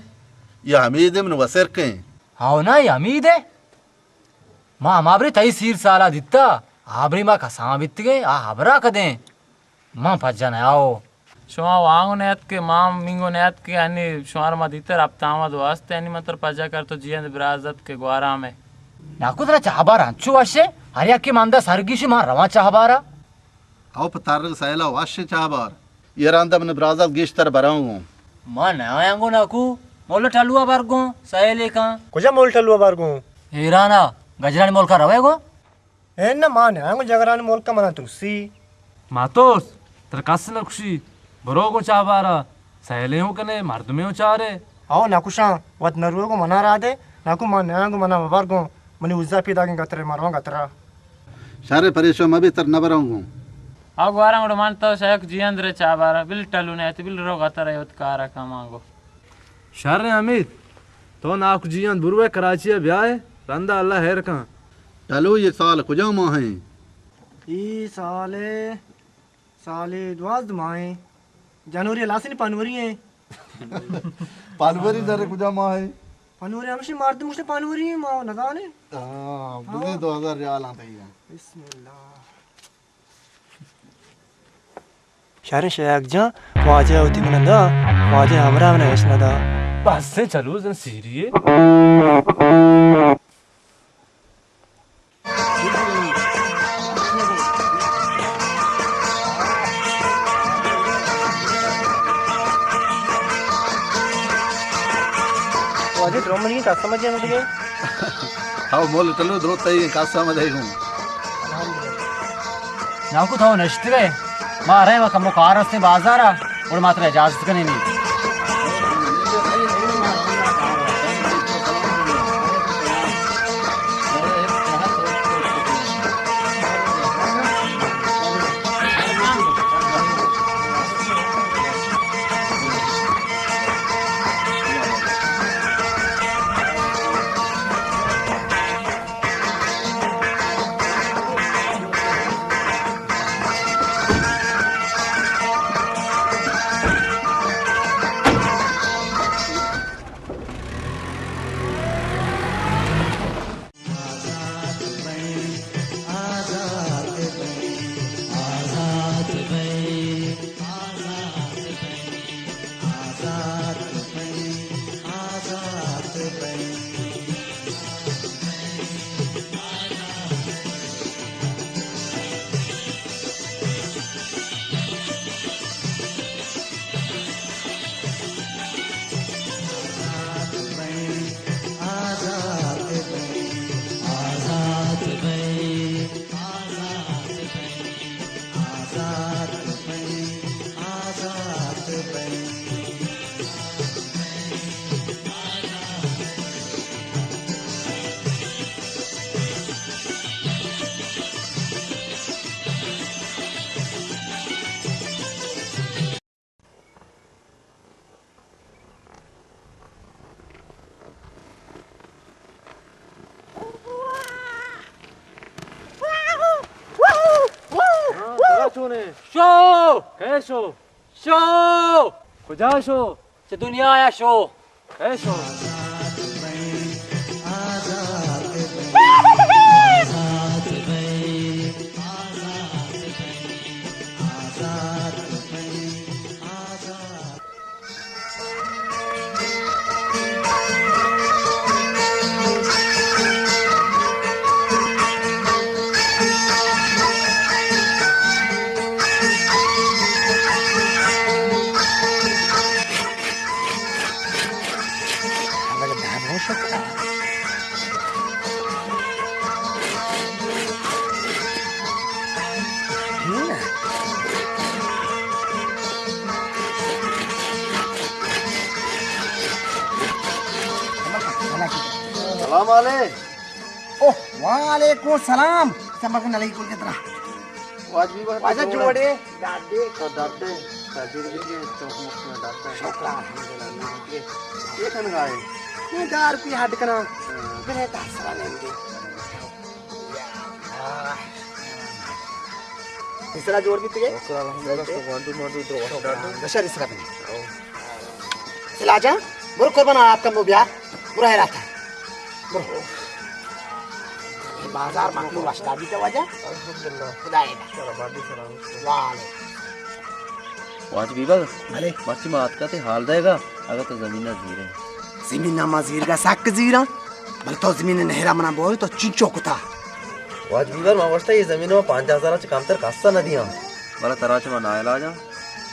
اے حمید ایں من وسرک ایں۔ ہاو نا، اے حمید ایں۔ ما ہما برے تئی سیر سالا دیتا، آ برے ما کسان بیتگیں، آ ہبرا کدیں۔ من پجہ نیاؤ۔ شما وانگو نیت کہ ما مینگو نیت کہ انی شمار ما دیتر ہپت آمد واسطے انی من تر پجا کر تو جیئند برازت کہ گوارام ئے۔ ناکو ترا چاہ بار انچو وش ئے، ہر یکے ماندا سرگیش ما رواں چاہ بارا۔ او پہ ترگ سیلا وش ئے چاہ بار۔ یہ راندا من برازت گیشتر براں گوں۔ ما نیاں گوں ناکو، مولا ٹلوا بر گوں، سیلے کن۔ کجا مولا ٹلوا بر گوں؟ ایرانا، گجرانی ملکا روے گوں؟ اے نہ، ما نیاں گوں جگرانی ملک ءَ، منا ترسی۔ ماتوس، ترا کس نہ کشی، برو گوں چاہ بارا، سیلے اوں کنے، مردمے اوں چارے۔ او ناکو شاں، وت نہ روئے گوں منا را دے، ناکو ما نیاں گوں منا مبر گوں، منی وزا پیداگیں گترے، ما رواں گترا۔ شر ئے، پریشان مبے، تر نہ براں گوں۔ او گوارا گڑا من تو شیخ جیئند رے چاہ بارا، بل ٹلو نیت، بل رو گترا یوت کارا کماں گوں۔ شر ایں حمید، تو ناکو جیئند بروئے کراچی ءَ بیائے، رندا اللہ ہیر کن۔ ٹلو، یہ سال کجا ماہ ایں؟ اے سال، سال دوازدہ ماہ ایں۔ جنوری لاسنی پنوری ایں۔ پنوری در کجا ماہ ایں؟ پنوری ہمشی مردم گوشتے پنوری ایں، ما نزانے۔ ہاں، بزے دو ہزار ریال آں تئی۔ بسم اللہ۔ شریں شیخ جان، واجہ وتی من دا، واجہ ہمراہ من ہچ نہ دا۔ بس ایں، چلو زن سیری ئے۔ واجہ درو منی کسم جن دیگے۔ ہاو مول ٹلو، درو تئی کسم دے گوں۔ الحمدللہ۔ ناکو تو نشتگے، ما رہے و کمو کار ہستیں بازارا، اور ما ترا اجازت کنیں نی۔ ہاں، ترا چون ایں؟ شو! کئے شو؟ شو! کجا شو؟ چہ دنیا ءَ شو۔ کئے شو؟ السلام علیکم۔ اوہ، وعلیکم السلام۔ سمر کو نلائی کول کے طرح۔ واجہ جوڑے۔ ڈاڈے۔ تو ڈاڈے۔ ڈاڈے بھی کے تو مخ میں ڈاڈے۔ شکر الحمدللہ۔ یہ، یہ کن گائے؟ یہ دار کی ہڈ کنا۔ میرے دس را نہیں دے۔ سرا جوڑ بیتگے؟ شکر الحمدللہ، تو گوانڈو مانڈو درو وش ڈاڈو۔ بشر سرا بنی۔ سلا جان، برو قربان آپ کا مو بیار۔ برو ہے رہتا۔ برو۔ بازار مخلوق وش ڈاڈی تو واجہ؟ الحمدللہ۔ خدا ہے۔ چلو، بادی سلام۔ وعلیکم۔ واجہ بیبل۔ بلے۔ مرچی ما آتکا تے حال دے گا، اگر تو زمین نہ زیرے۔ زمین نہ ما زیر گا، سک زیرا۔ بلے تو زمین نہرا منا بوری تو چنچو کتا۔ واجہ بیبل، ما گوشتا یہ زمین ما پنجاہ ہزار چ کمتر کسا نہ دیاں۔ بلے ترا چ ما ناعلاج آں،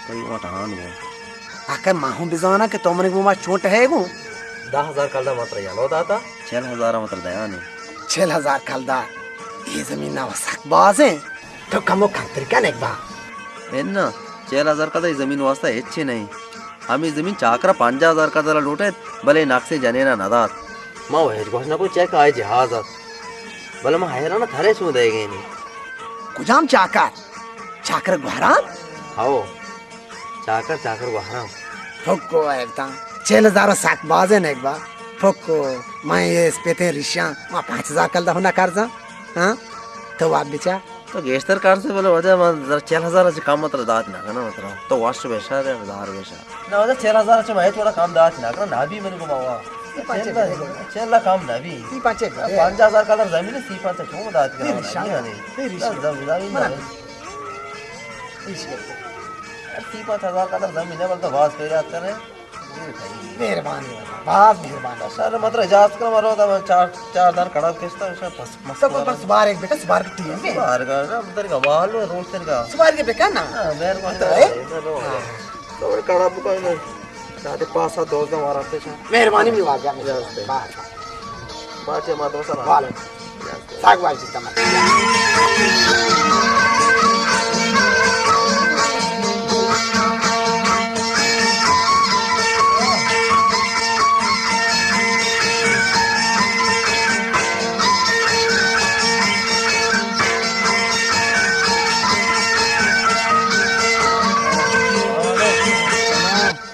تو یہ ما ٹہان گو۔ اکر ما ہوں بزانا کہ تو منی گو ما چون ٹہے گو۔ دہ ہزار کلدار ما ترا یلو داتا۔ چل ہزار ما ترا دیانے۔ چل ہزار کلدار؟ یہ زمین نا سک باز ہیں۔ تو کمو کمتر کن ایک با۔ انا، چل ہزار کلدار یہ زمین واسطہ ہچ نہیں۔ ہمے زمین چاکرا پنجاہ ہزار کلدار لوٹیت، بلے نقصیں جنینا نہ دات۔ ما و ہچ گوش نہ کو چیک آئے جہاز ات۔ بلے ما حیران تھرے چون دے گئے نی۔ کجام چاکر؟ چاکر گوہرام؟ ہاو۔ چاکر، چاکر گوہرام۔ پھکو ایبتاں۔ چل ہزار سک بازیں نیک با۔ پھکو، میں یہ اسپیتیں ریشاں، ما پانچ ہزار کلدار ہوں نہ کرزاں۔ ہاں؟ تو واب بچا۔ تو گیشتر کار سے بلے واجہ من ذرا چل ہزار چہ کم متر دات نہ کنا متر۔ تو واش بشار یا دار بشار۔ نہ واجہ چل ہزار چہ میں تھوڑا کم دات نہ کنا، نہ بھی من کو ماوا۔ چل، چل کم نہ بھی۔ سی پانچ ہے۔ پنجاہ ہزار کلدار زمین ہے، سی پانچ چون دات کنا۔ نہیں، نہیں، نہیں۔ سی پانچ ہزار کلدار زمین ہے، بلے تو باز پیرات کرے۔ مہربانی والا، باز مہربانی۔ سر، مطلب، اجازت کرو، مرو، دا چار، چار دان کڑا کشتا، اس میں پس، مس تو پر سوار ایک بیٹا، سوار کی ٹیم ہے۔ سوار کا نا، ادھر کا مال ہے، روز دن کا۔ سوار کے بیٹا نا۔ ہاں، مہربانی۔ تو ہے؟ مہربانی۔ ہاں۔ تو کڑا بکا نا، جاتے پاس آ دوست ہمارا پیچھا۔ مہربانی بھی واجہ۔ اجازت ہے۔ باز۔ باز ہمارا دوست ہمارا۔ وعلیکم۔ ساگ واجی تمام۔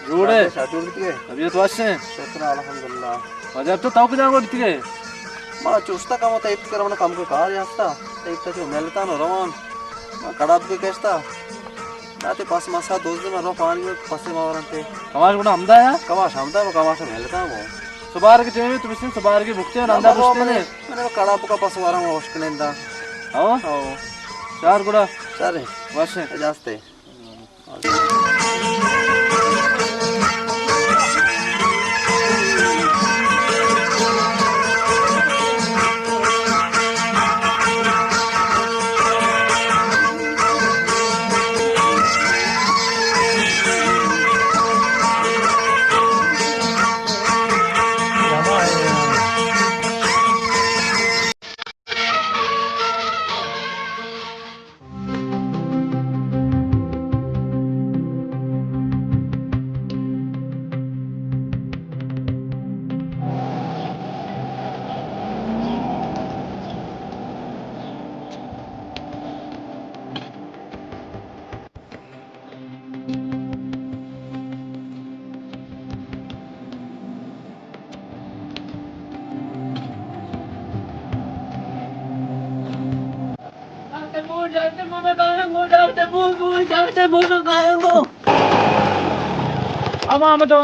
جوڑ ئے؟ طبیعت وش ایں؟ شکر الحمدللہ۔ واجہ تو تو کجا گو بیتگ ئے؟ ما چوستا کمو تئی کرا، من کم کو کار یاستا۔ تئی تو ملتا نو روان۔ ما کڑاب کے کشتا۔ داتے پس مسا دوز دے، من رو پانی پسے ما ورنتے۔ کماش گڑا ہمدا یا؟ کماش ہمدا، ما کماش ملتا مو۔ سبار کے ٹیمے تو بسن سبار کے بکتے اور اندا بستے نے۔ من کڑاب کا پس وارا ما ہوش کنندا۔ ہاں؟ ہاں۔ چار گڑا۔ چار ہے۔ وش ایں۔ اجازت ہے۔ ہما ہم تو،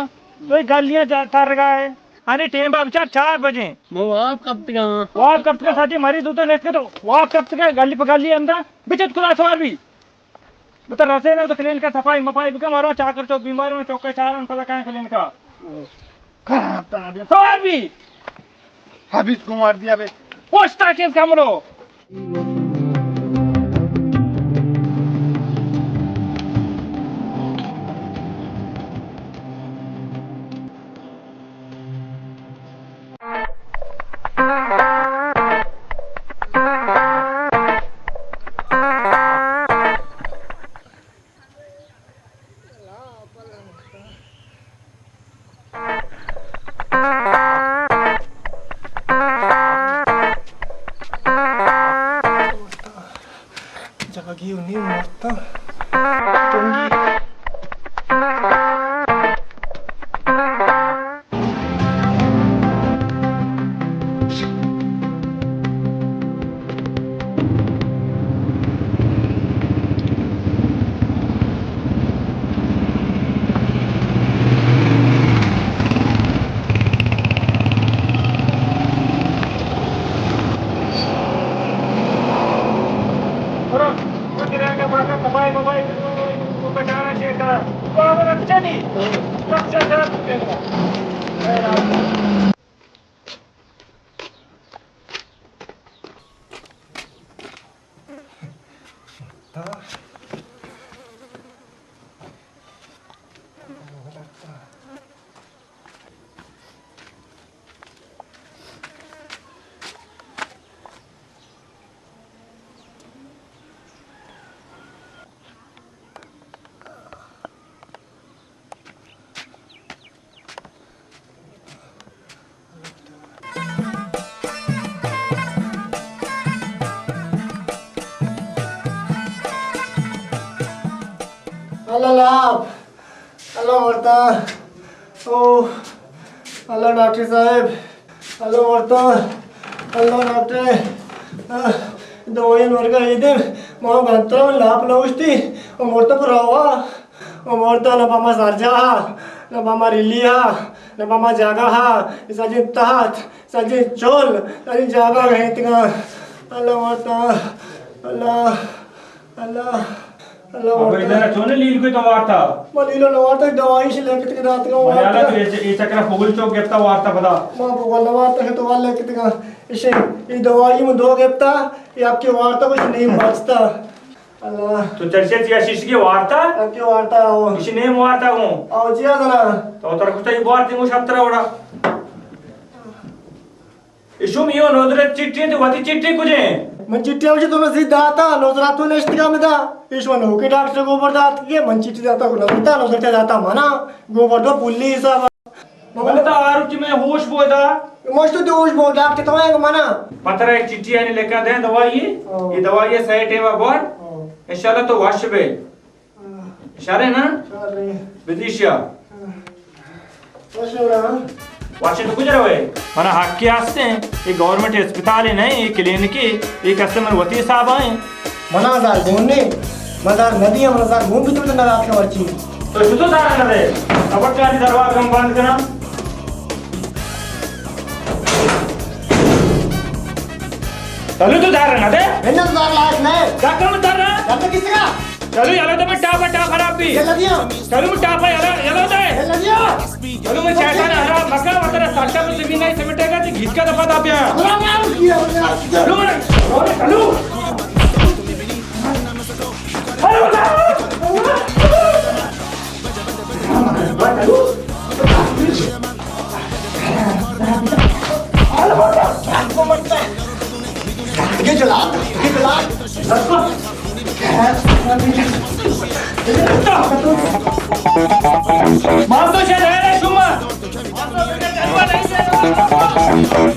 تو گلیاں تر گئے۔ ارے ٹیم باب چار، چار بجے۔ وہ آپ کب تک آ؟ وہ آپ کب تک ساتھی مری تو تو نیت کے تو۔ وہ آپ کب تک گلی پہ گلی اندر بچت کلا سوار بھی۔ بتا رسے نا تو کلینک ءَ صفائی مفائی بکن، مارو چاکر چوک بیمار ہوں، چوک ءَ چارن پدا کائیں کلینک ءَ۔ خراب ترا بیا۔ سوار بی۔ حبیب کو مار دیا بے۔ پوسٹ آفس کمرو۔ اگی انی مرتا۔ اللہ لاپ، اللہ مرتا۔ او اللہ ڈاکٹر صاحب، اللہ مرتا، اللہ ڈاکٹر۔ آہ، دوائی نورگا یہ دے، ما گھنتا لاپ نہ اشتی، او مرتا پر روا۔ او مرتا نہ پہ ما سرجاہ ءَ، نہ پہ ما ریلی ءَ، نہ پہ ما جاگہ ءَ، سجیں تہت، سجیں چول، سجیں جاگہ گہینتگاں۔ اللہ مرتا، اللہ، اللہ، اللہ ابا، مرتا۔ ادھر چون لیل کو تو وارتا؟ ما لیلو نہ وارتا، دوائی شی لکھت کے داتگا من یالا وارتا۔ تو اے چ-، اے چکرا پگل چوک گپتا وارتا پدا۔ ما پگل نہ وارتا کہ تو وال لکھتگا۔ اشی، اے دوائی من دو گپتا، اے آپ کے وارتا کچھ نہیں بچتا۔ اللہ۔ تو چرچے تیا شیشگی وارتا؟ اکی وارتا ہو۔ کسی نیم وارتا ہوں۔ او جی ہاں جناب۔ تو تر کچھ تئی بار تھی مو شب ترا وڑا۔ اشو میو نوزرت چٹی تے وتی چٹی کجے؟ من چٹی ہو تو رسید داتا، نوزرات تو نشتگا مدا۔ اشو نو کے ڈاکٹر گوبر دات کے، من چٹی داتا کو نوزرتا، نوزرتا داتا منا۔ گوبر دو پولی حساب۔ بلے تا آروچی میں ہوش بودا۔ مشتو تو ہوش بودا، ڈاکٹر تو ہے منا۔ پتر ایک چٹھی آنی لکھا دے دوائی۔ ہاں۔ یہ دوائی ہے صحیح ٹائم پر۔ ہاں۔ انشاءاللہ تو وش بے۔ ہاں۔ شرے نا؟ شرے۔ بدیشیا۔ ہاں۔ وش ہو رہا۔ وش تو کجا روے؟ منا حق کے ہستے ہیں۔ یہ گورنمنٹ اسپتال ہے نہیں، یہ کلینک ہے، یہ کسٹمر وتی حساب آئے۔ منا زار گون نے، من زار نہ دیاں، منا زار گون بھی تو نہ رات کا مرچی۔ تو شتو زار نہ دے، کبٹ کانی دروازہ ہم بند کنا۔ چلو تو زار نہ دے۔ انہاں زار لائق نہ ہے۔ کیا کم زار نہ؟ زار تو کس کا؟ چلو یلا تو میں ٹاپا ٹاپ خراب بھی۔ یہ لگیا۔ چلو میں ٹاپا یلا، یلا دے۔ یہ لگیا۔ چلو میں شیطان ہرا مکا وترا ساٹا میں زمین نہیں سمٹے گا تو گھیچ کا دفعہ داپیا۔ چلو میں، چلو۔ یہ جلا، یہ جلا۔ ماستو شاید ہے شما۔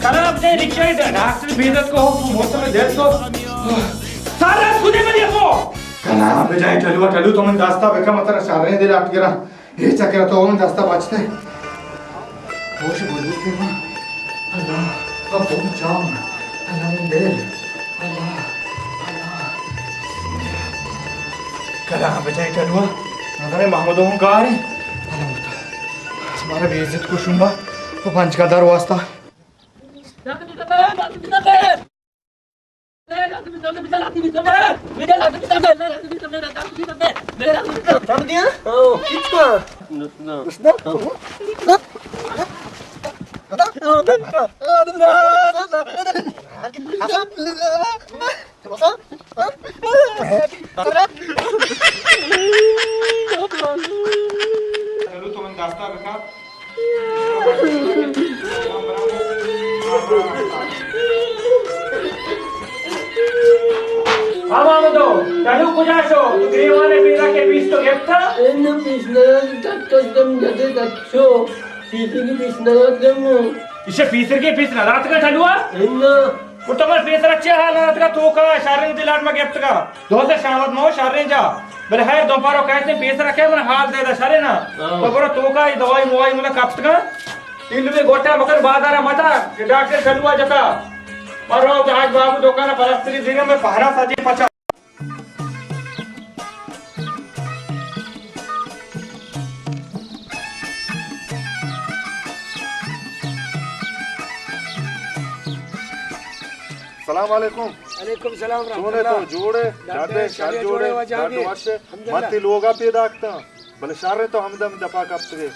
کنا اپنے رکشہ ڈاکٹر بیدت کو موسم درد کو۔ سارا خودے مری کو۔ کنا بجائے ٹلو، ٹلو تو من داستا بکا متر شارے دے لاٹ گرا۔ اے چکر تو من دستا بچتے۔ ہوش بلوچ کے ماں۔ اللہ، اب بہت جام۔ اللہ من دل۔ اللہ، اللہ۔ کلا بجائے ٹلوا۔ نظر محمد ہوں کار ہے۔ اللہ متا۔ ہمارا بے عزت کو شنبا۔ تو پنچ کا در واسطہ۔ ہما مدو، تنو کجا شو؟ تو گریوان پیرا کے پیس تو گپتا؟ این پیس نہ تک دم جدے تک شو۔ پیسی کی پیس نہ دم۔ اسے پیسر کے پیس نہ دات کا ٹھلوا؟ این تو من پیسرا چے حال نہ داتگا، توکا شریں دلاٹ ما گپتگا۔ دوست شامت مو شریں جا۔ بلے خیر، دوپارو کہتے پیسرا کہ من حال دے دا شریں نا۔ ہاں۔ تو برو توکا یہ دوائی موائی منا کپتگا۔ تیل میں گوٹا مکن بازارا متا، کہ ڈاکٹر کلوا جتا۔ پر رو جہاز بابو دکانا پلستری دیگا میں پہرا سجے پچا۔ سلام علیکم۔ علیکم سلام ورحمۃ چونے اللہ۔ تو جوڑے؟ ڈاکٹر ڈاڈے شر شر جوڑے؟ جوڑے واجہ ڈاڈو گے؟ وش؟ الحمدللہ۔ من تی لوگا پیداکتاں، بلے شر تو ہمدم دپا کپتگے۔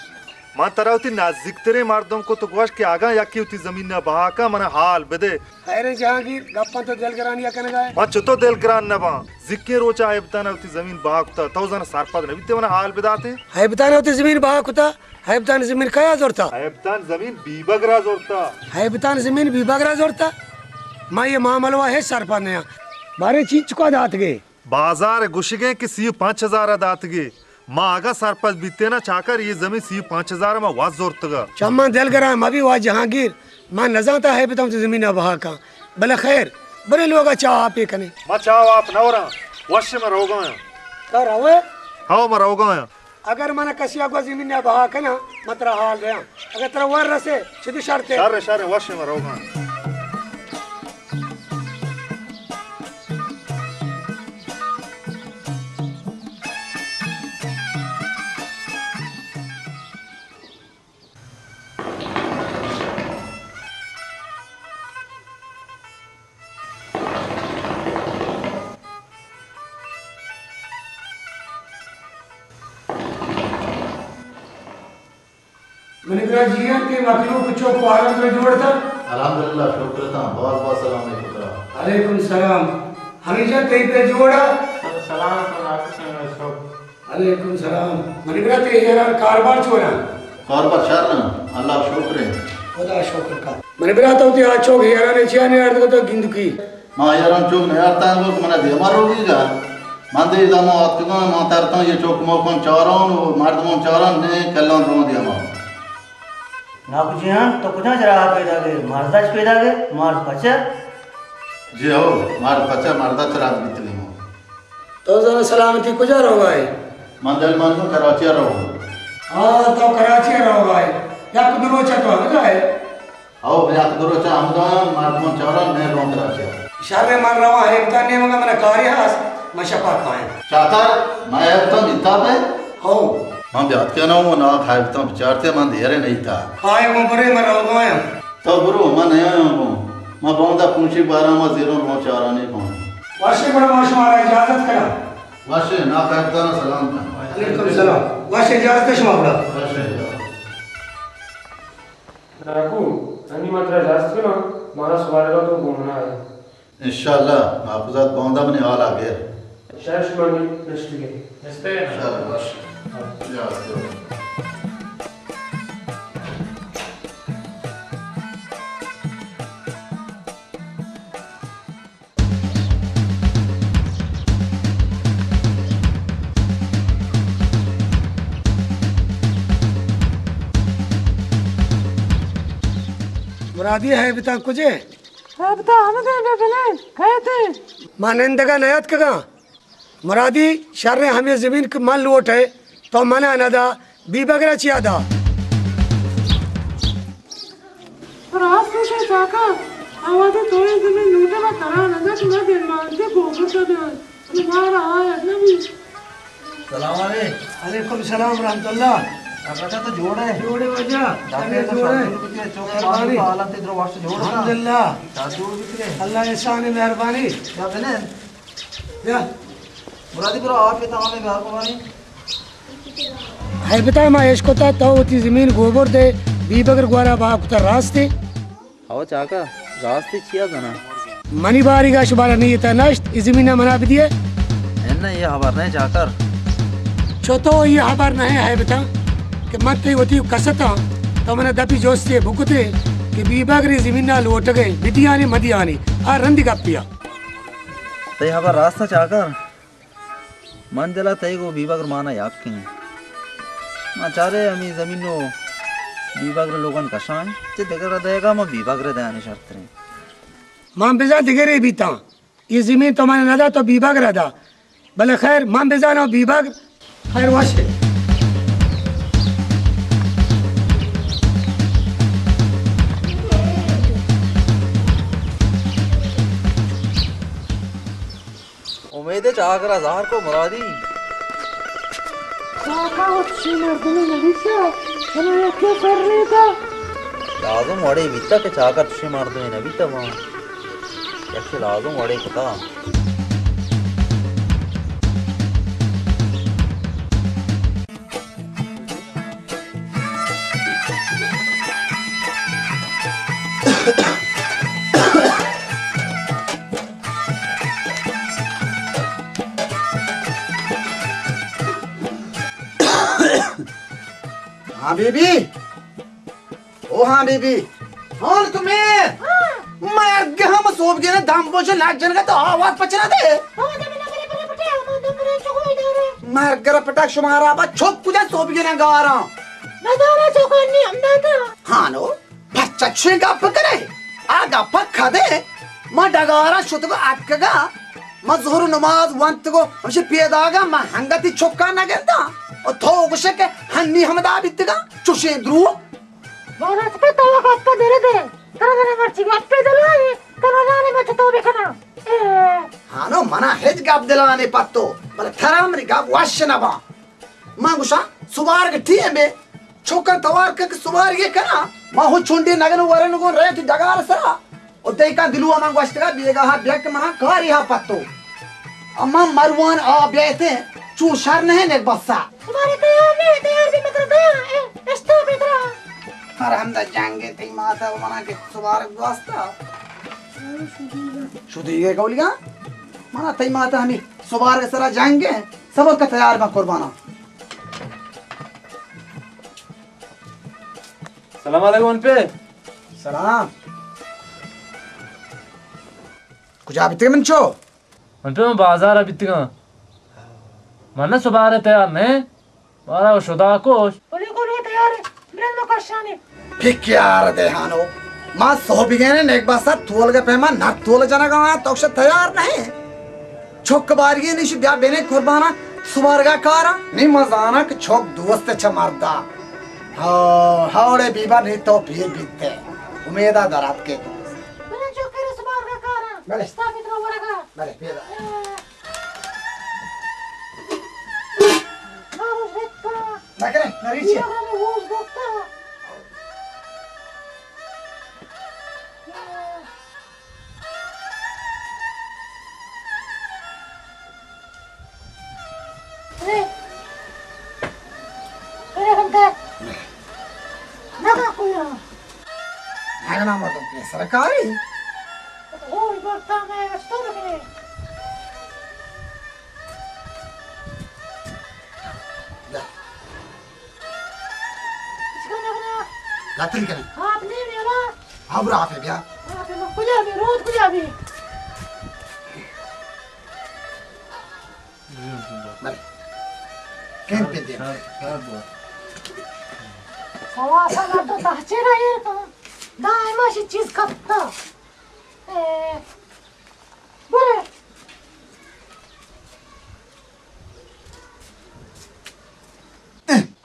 من ترا وتی نزیکتریں مردم کت و گوشت کہ اگاں یکے وتی زمین ء بہا کن، من ء حال بدے۔ خیر انت جہانگیر، گپاں تو دلگرانی ء کنگا ئے۔ من چتو دلگران نہ باں؟ زکیں روچ ء ہیبتان ء وتی زمین بہا کتا، تو زاناں سرپد نہ بیتے من ء حال بداتے؟ ہیبتان ء وتی زمین بہا کتا؟ ہیبتان زمین کیا زرتا؟ ہیبتان زمین بیبگر ء زرتا۔ ہیبتان زمین بیبگر ء زرتا؟ ما یہ معاملہ ء ہچ سرپد نیاں۔ باریں چینچکا داتگے؟ بازار ء گوشگیں کہ سی و پنچ ہزار ء داتگے۔ ما اگاں سرپد بیتیناں چاکر، اے زمین سی و پنچ ہزار ء ما وت زرتگ ء۔ چماں دلگران مبی واجہ جہانگیر، من نزانتاں ہیبتاں وتی زمین ء بہا کن، بلے خیر، برے لوگ ء چاہ آپے کنیں۔ ما چاہ آپ نہ وراں، وش من روگایاں۔ تو روئے؟ ہو، من روگایاں۔ اگر من کسی ء گوں زمین ء بہا کناں، من ترا حال دیاں۔ اگر ترا ور رسے، چدی شرط ہے؟ شر، شر، وش من روگایاں۔ منی برا جیان، تئی مخلوق چوک و حالت میں جوڑ تھا؟ الحمدللہ، شکر تھا، باز باز سلام علیکم ترا۔ علیکم سلام۔ ہمیشہ تئی پہ جوڑا؟ سلام علیکم ڈاکٹر صاحب، شکر۔ علیکم سلام۔ منی برا تئی ہیران کاربار چونا؟ کاربار شر نا، اللہ شکر ہے۔ خدا شکر کا۔ منی برا تو تئی آ چوک ہیران چیا نہیں آرد کو تو گندکی؟ ما یاران چوک نیارتاں گوں کہ منا دیما روگی گا۔ من دے دمو آتکگاں، ما ترتاں یہ چوک موکاں چاران و مردمان چاران نے کلان روان دیما۔ ناکو جیان، تو کجا چرا پیدا گئے؟ مرد اچ پیدا گئے؟ مرد پچا؟ جی ہو، مرد پچا، مرد چرا بیتگی ما۔ تو زن سلامتی کجا روگا ہے؟ من دل من کراچی روگا۔ ہاں، تو کراچی روگا ہے۔ یک دو روچ تو ہمدا ہے۔ او، یک دو روچ ہمدا، مردمان چاران میں رون ترا چیا۔ شر، من رواں ہیبتان نیمگا، من کاری ہست، من شپا کائیں۔ چاکر، من ہیبتان بیتا پہ؟ ہو۔ من بیات کیا نہ ہوں، نا ہیبتان بچارتے، من دیرے نہیں تا۔ کائے گوں برے، من روگایاں۔ تو برو، من نیایاں گوں۔ من باندا پونچی بارا ما زیروں رو چارانی کوں۔ واشے بڑا ما شمارا اجازت کرا۔ واشے، نا ہیبتان سلام کن۔ علیکم سلام۔ واشے اجازت شما بڑا۔ واشے۔ ناکو، انی ما ترا اجازت کناں، مارا سوارگا تو گون نہ آئے۔ انشاءاللہ، محفوظات باندا منی حال آ گئے۔ شاید شما نشتگے۔ نشتے ہیں۔ شاید باش۔ اجازت دو۔ مرادی، ہیبتان کجے؟ ہیبتان ہمدے بہ بلے، کئیتے؟ ما نندگا نیاتکگاں۔ مرادی، شریں ہمے زمین کہ من لوٹ ہے، تو منا ندا، بیبگر ء چیا دا؟ راست گوشے چاکر، آ وہدے تو اے زمین لوٹے، ما ترا نہ دنت، ما دلمانتے گوبر ء دنت، بلے مارا آیگ نہ بیت۔ سلام علیکم۔ علیکم سلام ورحمت اللہ۔ ڈاکٹر صاحب تو جوڑ ہے؟ جوڑے واجہ۔ ڈاکٹر تو جوڑ ہے۔ شادی روپیہ چوک مہربانی۔ حالت ادھر واسطے جوڑ ہے۔ الحمدللہ۔ شادی روپیہ۔ اللہ احسان مہربانی۔ کیا بنے؟ بیا۔ مرادی برو، آپ یہ تمام بیار کو بانی۔ ہیبتا، ما اشکتا تو وتی زمین گوبر دے، بیبگر گوارا بہا کتا، راستے؟ ہو چاکر، راستے چیا زنا؟ منی باریگا شمارا نیتا نشت، ای زمین منا بدیے؟ انہ، یہ خبر نہیں چاکر۔ چو تو یہ خبر نہیں ہیبتا کہ من تئی وتی کستاں، تو منا دپی جوستے بکتے کہ بیبگر زمینا لوٹگے، بدیانی مدیانی، آ رندی گپیا۔ تئی ہبر راست ء چاکر۔ من دل ء تئی گوں بیبگر مان ء یک ایں۔ ما چارے ہمے زمین و بیبگر لوگان کشاں، چہ دگر ء دئیگ ء ما بیبگر ء دیانی شرتریں۔ من بزاں دگرے بیتاں۔ اے زمین تو من نہ دا، تو بیبگر ءَ دا۔ بلے خیر، من بزاناں بیبگر خیر وش اِنت۔ امید ءِ چاکر ءَ زہر کو مرادی۔ چاکر وت چشیں مردمے نہ بیتا، بلے یکے سر ریتا۔ لازم وڑے بیتا کہ چاکر چشیں مردمے نہ بیتا، ما یکے لازم وڑے کتا۔ ہاں بی بی، او ہاں بی بی۔ ہاں تو میر۔ مرگ ہم صوب گینا دم بوش ناک جنگا تو آواز پچنا دے۔ مرگ را پٹا شمارا با چوک کجا صوب گینا گاراں۔ ندارا چوکانی ہم داتا۔ ہانو۔ پرچا چے گپ کنئے؟ آ گپ کدے؟ ما ڈگارا شتگو اتکگا، ما ظہر نماز ونتگو، ہمشی پیداگا ما ہنگتی چکا نگنداں۔ و تو گوشے کہ ہنی ہمدا بیتگا، چوشیں دروغ۔ بابا چکا تو گپ دل دے، ترا دل مرچی گپ دل آئی، ترا دل ما چتو بکنا۔ اے۔ ہانو منا ہچ گپ دلانے پتو، بلے ترا منی گپ وش نبا۔ من گوشاں، سبارگ ٹیم بے، چکاں توار کن کہ سبارگے کناں۔ من ہوں چنڈے نگن و ورن گون رہے تو ڈگار سرا۔ و دہکان دلو من گوشتگا بیگاہ بیا کہ منا کاری ہا پتو۔ اما مروان آ بیتے، چون شر نہیں نک بسا۔ سبارگ تیار نہیں، تیار بھی مطلب دیا، اے، اشتا بھی ترا۔ ہر ہمدا جنگ تئی ماتا و منا کہ سبارگ دوستا۔ شدیگے گولیاں؟ منا تئی ماتا ہمی سبارگ سرا جنگ ہے۔ صبر کا تیار باں قربانا۔ سلام علیکم من پہ۔ سلام۔ کجا بیتگے من چو؟ من پہ من بازار بیتگاں۔ من نہ سبارگ تیار نہیں۔ مارا شدا کوش۔ بلے گل تیار ہے۔ برن مکشانی۔ پکیار دے ہانو۔ ما سہبیگین نیک باسا تولگ پیما نر تول جنگا آیا، تو شہ تیار نہیں۔ چک بارگی نیش بیا بینے قربانا سبارگا کارا۔ نی ما زانا کہ چک دوست چہ مردا۔ ہا، ہاوڑے بیبا نی تو پیر بیتے۔ امیدا درات کے دوست۔ بلے چک سبارگا کارا۔ بلے۔ ستا پترا ورگا۔ بلے، پیدا۔ نہ کرے، نہ ریچے۔ نگنا مردم پیسر کاری۔ اوی بولتا میں وشتو بکنے۔ دا۔ چکا نگنا۔ گاتن کنے۔ آپ نہیں میرا۔ آپ را آپ بیا۔ آپ کجا بھی، روز کجا بھی۔ بلے۔ کین پہ دیم۔ سوا سال تو تحچے رہے تو دائما شی چیز کپتا۔ اے، برے۔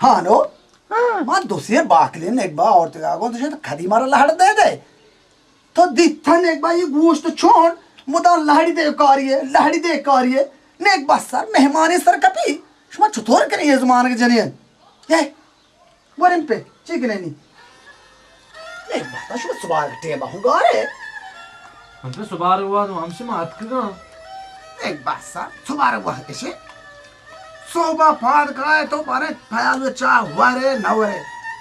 ہانو، ہاں۔ ما دو سے باکلے نگبا اور تگا گو تو کدی مارا لہڑ دے دے۔ تو دیتن یک بار یہ گوشت چون مدام لہڑی دے کاریے، لہڑی دے کاریے۔ نیک بس سر مہمانی سر کپی۔ شما چطور کنی یہ زمانگ جنین؟ یہ ورن پہ چی کنی؟ نیک بس شما سبار ٹیم ہوں گارے۔ ہم پہ سبار واد ہم سے مات کگا۔ نیک بس سر سبار واد اسے۔ صوبہ پاد کائے تو بارے پیاز و چاہ ورے نہ ورے۔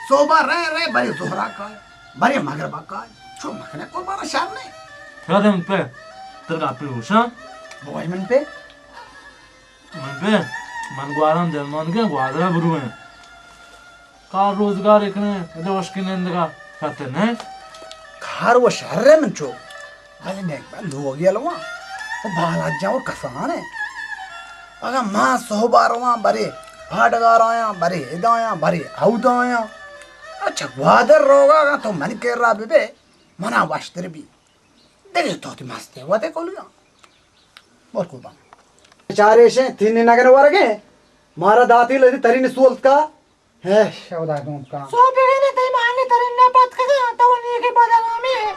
صوبہ رہ رہ بری زہرا کائے۔ بری مغربا کائے۔ چو مکنے قربانا شر نے۔ یادم پہ ترگا پہ ہوشاں۔ بوئی من پہ۔ من پہ من گواران دل مان کے گوادرا برویں۔ کار روزگار اکنے، ادے وشکی نندگا کتے نے۔ کار و شر ہے من چو۔ بلے نیک بل لوگی الوان۔ و بالاجاں و کسان ہے۔ اگا ما صحبا روان برے، پاڈگار آیاں برے، ادایاں برے، اودایاں۔ اچھا، گوادر روگا اگا تو من کرا ببے، منا وشتر بی۔ اے تو تی مست ہے، وتے کولگا۔ بہت قربان۔ چارے شے، تین نگن ورگے، مارا داتی لدی ترین سولت کا۔ ہے، شودا دون کا۔ سو بگینے تئی مانے ترین نہ پت کگا، تو نیکی بدنامی ہے۔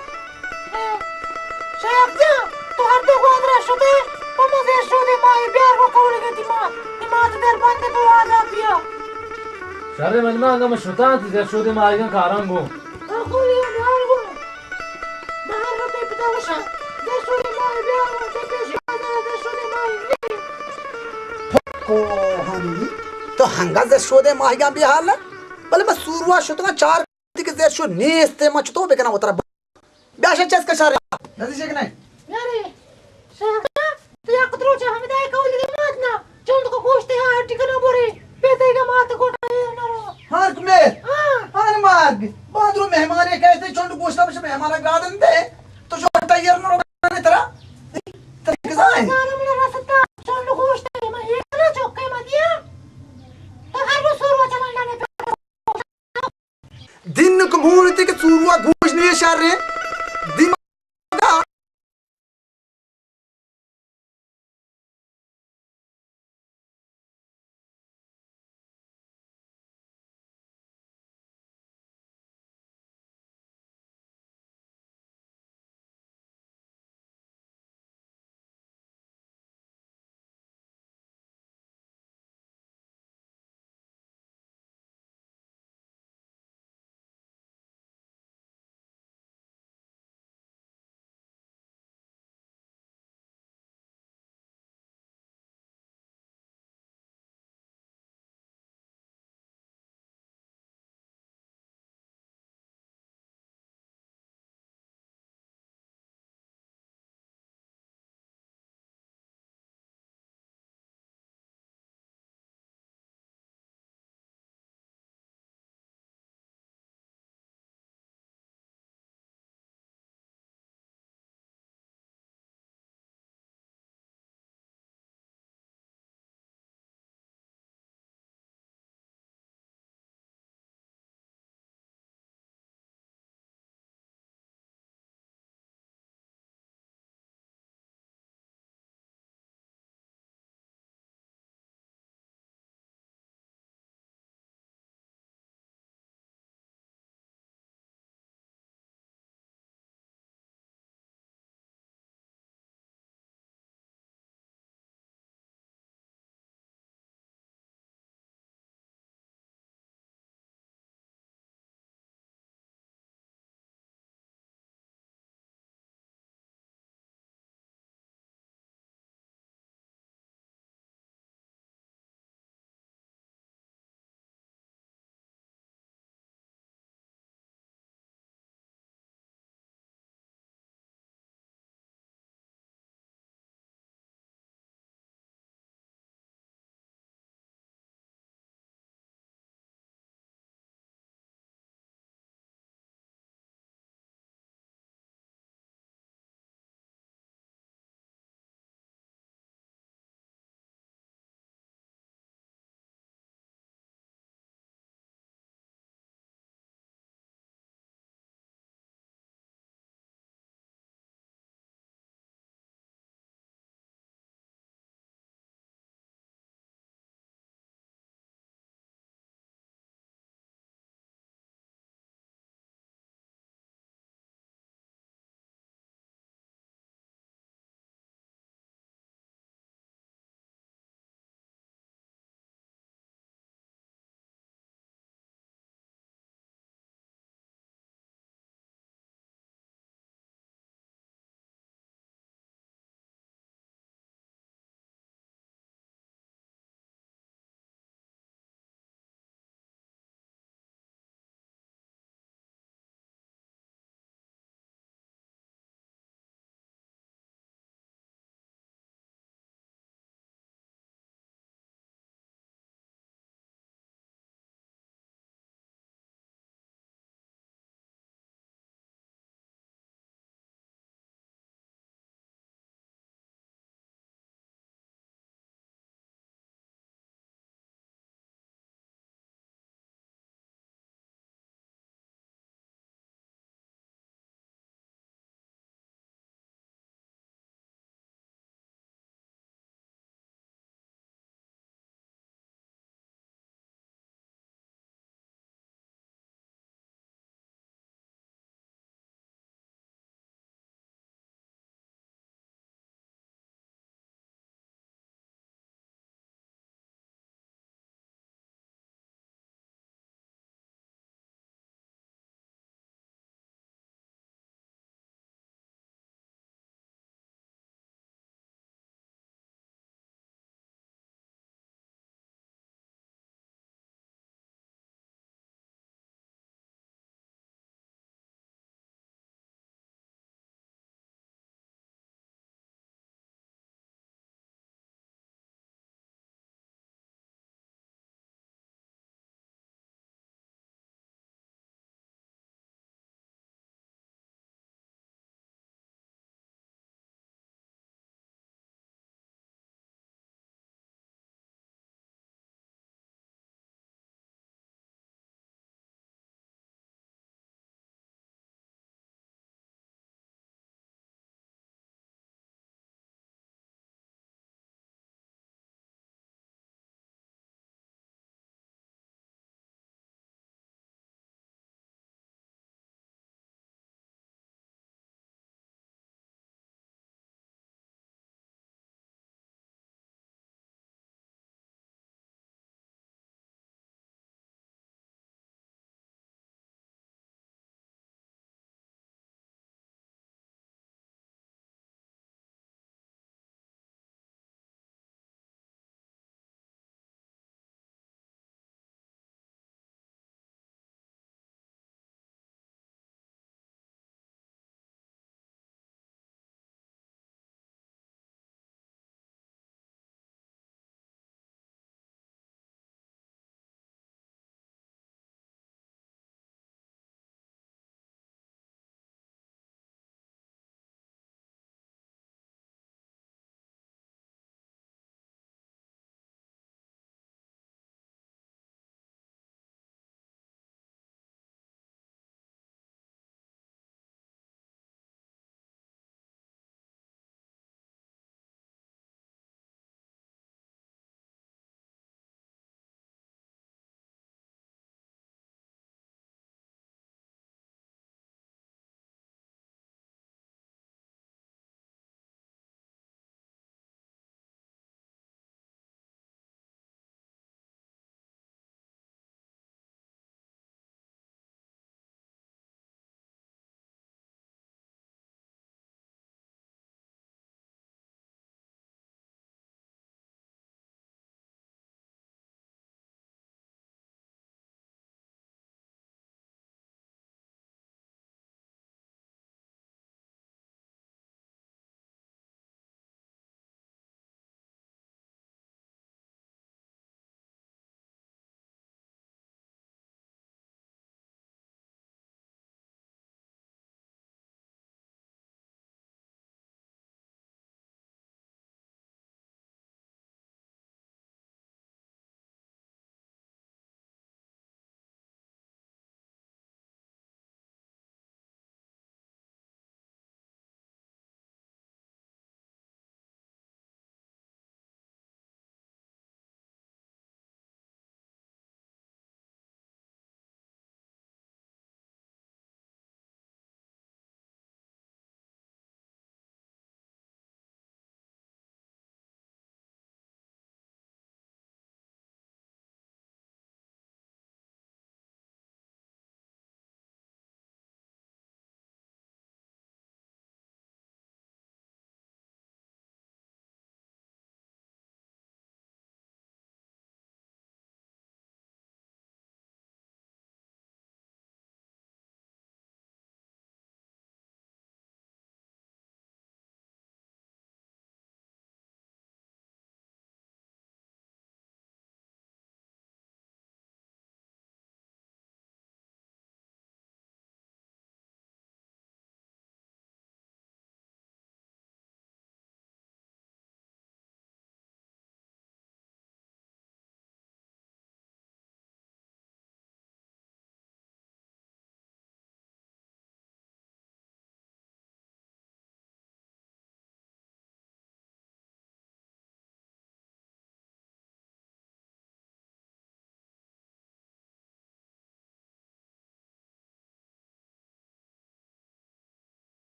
ہے۔ شاید جا، تو ہر دو گوادرا شتے، پمزے شودے ماہی بیار کو کولگے دیما، دیما تو در بندے تو آزاد بیا۔ شر من ما انگا من شتاں، تئی زر شودے ماہیگاں کاراں گوں۔ آ کوئی نیال گوں۔ بہر رو تئی پتا وشا۔ زر شودے ماہی بیار گوں، تئی پیش آزار زر شودے ماہی نی۔ پھکو ہانی، تو ہنگا زر شودے ماہیگاں بے حال ہے؟ بلے من سوروا شتگاں چار کہ زر شو نیست، من چتو بکناں وترا۔ بیا شہ چست کشار۔ نزی شک نہیں۔ یارے، شاہ، تو یک دروچ ہمدا ہے کولی دی مات نا۔ چنڈ کو گوشتے ہاں ہٹی کنا بورے۔ پیتے کا مات کو ٹائر نہ رو۔ ہر کمیر۔ ہاں۔ ہر مارگ۔ باندرو مہمانے کہتے چنڈ گوشتا بچ مہمانا گادن دے۔ تو جو ٹائر نہ رو ترا۔ ترا کسا ہے؟ سارا منا رستا چنڈ گوشتے میں یہ نہ چوکے مدیا۔ تو ہر رو سوروا چلانا نے۔ دن کو مورتے کہ سوروا گوش نہیں شر ہے۔ دماغا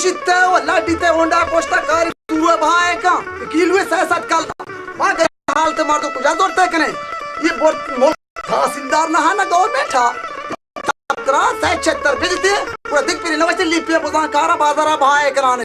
شیت ءَ و لڈی تے ہونڈا پشتا کاری تو بھائے کن کیلو سئے سد کل. ما گئے حالت مردم کجا زورتے کنے؟ یہ بورت ملک تحصیلدار نہ ہے، نہ گورنمنٹ ہے. ترا سئے چھتر بجتے، پورا دک پری نوشتے لیپی بزان کارا بازارا بھائے کرانے.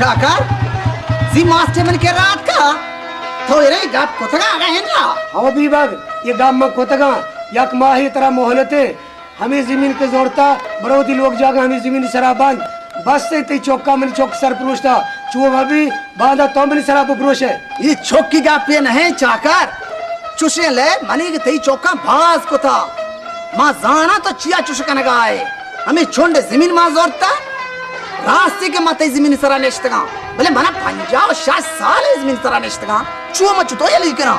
چاکر، زی ماسٹر من کرا اتکا، تو ایرے گپ کتگا اگا ہنگا؟ ہو بیبگ، یہ گپ من کتگا، یک ماہی ترا مہلتے، ہمیں زمین کے زورتا، برو دی لوگ جاگا ہمیں زمین سرا بند، بس سے تی چوکا من چوک سر پروشتا، چو بھبی، باندا تو منی سرا بپروشے۔ یہ چوکی گپے نہیں چاکر، چوشیں لے منی کہ تی چوکا باز کتا، ما زانا تو چیا چوش کنگا ہے۔ ہمے چنڈ زمین ما زورتا، راستی کہ ما تئی زمین سرا نشتگاں، بلے منا پنجاہ و شش سال زمین سرا نشتگاں، چو ما چتو یلی کناں؟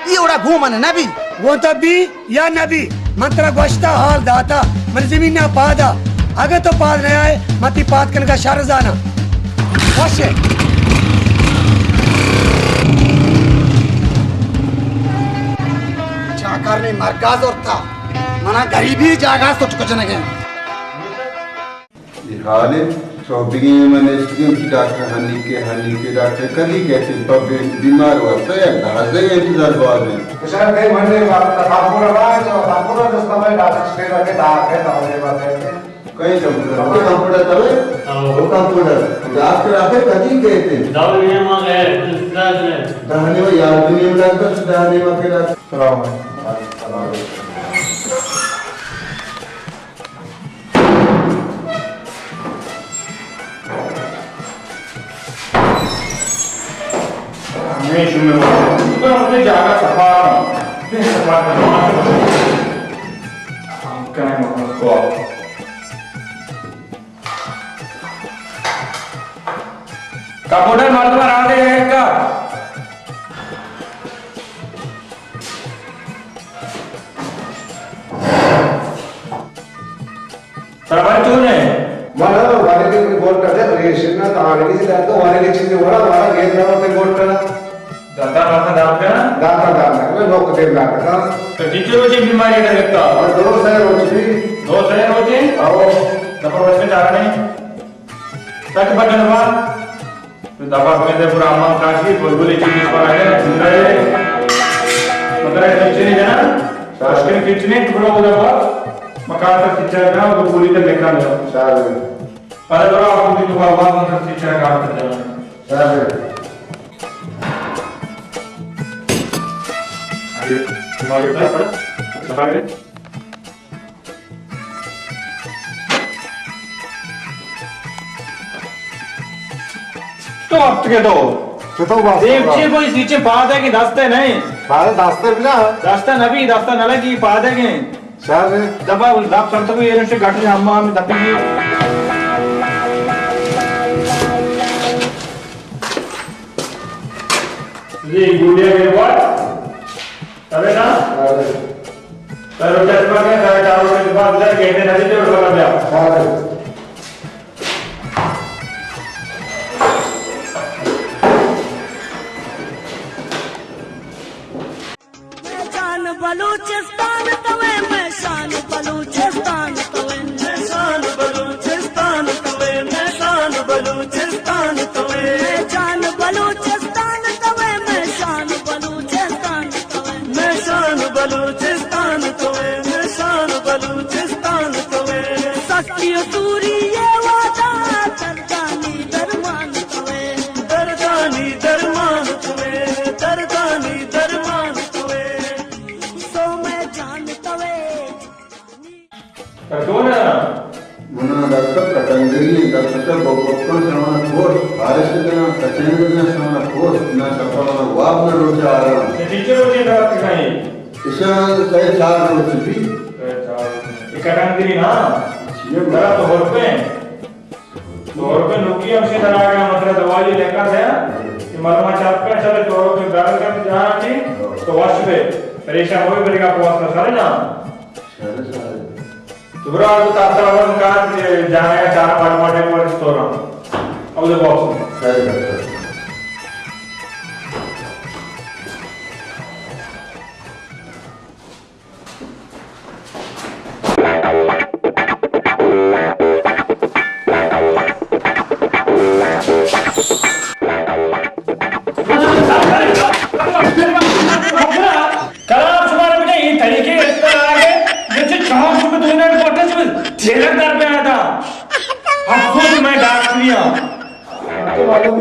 ای وڑا گوں من نبی۔ گوں تو بی یا نبی، من ترا گوشتا حال داتا، من زمین نا پادا، اگہ تو پاد نہ آئے، من تی پاد کنگا شر زانا۔ خوش ہے۔ چاکر نے مرگا زورتا۔ منا گریبی جاگہ سٹک جنگیں۔ اے حال انت، سہبگیں من نشتگیں کہ ڈاکٹر ہنیکے، ہنیکے ڈاکٹر کدی کہتے پہ بے-، بیمار واسطہ یک لحظہ انتظار باز انت۔ اشان کئی منڈے وقت کانپور رہا ہے تو کانپور جس میں ڈاکٹر شکیل رکھے دار ہے تو ہمیں بات ہے۔ کئی کمپیوٹر؟ کمپیوٹر تو ہے؟ ہاں۔ وہ کمپیوٹر۔ ڈاکٹر آخر کدی کہتے؟ دو دنیا میں گئے، دس دن۔ دہنے میں یار دنیا میں لگتا، دہنے میں کے لگتا۔ السلام علیکم۔ ہمیں شمے واسطہ۔ تو اپنے جاگہ صفا کن۔ اپنے صفا کن۔ ہم کہیں محمد کو۔ کمپیوٹر مردم را دے ہے کا؟ سربار چون ہے؟ من وارے کے گول کر دے، ریشن نہ تانے کی، تو وارے کی چیزیں وڑا، وڑا گیند نہ ہوتے گول کر۔ داتا ماتا داتا؟ داتا داتا، میں لوگ دے داتا۔ تو جتنے روچے بیماری کا لگتا؟ اور دو سہ روچ بھی۔ دو سہ روچے؟ آؤ۔ دفعہ ویسے چار نہیں۔ تک بٹن با۔ تو دفعہ میں دے پورا امام کاشی، بلبل چیز پر آئے، سندر ہے۔ مطلب ہے، کچھ نہیں جانا۔ مشکل کچھ نہیں، ٹکڑا ہو جاتا۔ مکان تک کچھ جانا، وہ پوری طرح نکال دو۔ چار۔ پہلے تو آپ کو بھی تو آواز نہیں کرتی، چاہے کام کر جانا۔ چار۔ آگے، تمہارے اوپر پڑا۔ تو اتکے تو۔ چتو بات دیکھ چی کوئی سیچے پاد ہے کہ دستے نہیں؟ پاد دستے بنا۔ دستا نبی، دستا نہ لگی، پاد ہے کہ؟ شر۔ دبا دب سر تو یہ نشے گٹری ہم ہم دپی۔ یہ گوڑیا کے بعد ارے نا؟ ارے۔ سر، چشمہ کے سر، چاروں کے بعد ادھر گھنٹے نہ دیتے، ادھر کر دیا۔ ارے۔ میں جان بلوچستان توے، میں شان بلوچستان توے، میں شان بلوچستان توے، میں شان بلوچستان توے، میں جان بلوچستان توے، میں شان بلوچستان میں شان بلوچستان توے، میں شان بلوچستان توے۔ سختی و دوری یہ وعدہ، دردانی درمان توے۔ دردانی درمان توے، دردانی درمان توے۔ سو میں جان توے۔ کٹو نا۔ منا دست کٹنگری، دست سے بکن سمانا پوست، بارش دینا، کچین دینا سمانا پوست، نہ شپا منا واب نہ روچا آرام۔ ٹیچر روچے دعوت کھائی۔ ایشاں سہ چار روچ بی۔ سہ چار روچ۔ یہ کٹنگری نا۔ یہ برا تو ہر پہ۔ تو ہر پہ نوکی ہم سے دراگا مطلب دوائی لکھا تھا۔ یہ مرما چاپ کا چلے تو ہر پہ دار کا جہاں تھی، تو وش پہ۔ پریشان ہوئی بری کا پواس کا سارے نا۔ سارے، سارے۔ تو برا، تو تاتا اور مکان کے جانا ہے، چارا پاٹ پاٹے کو ریسٹوران۔ او دے باکس۔ سارے ڈاکٹر۔ کلام شمارا بجا اے طریقے اس پر آ گئے، جیسے چاہو شما دو منٹ کوٹا شما تھیلر در پہ آتا۔ افسوس میں ڈاکٹری ہوں۔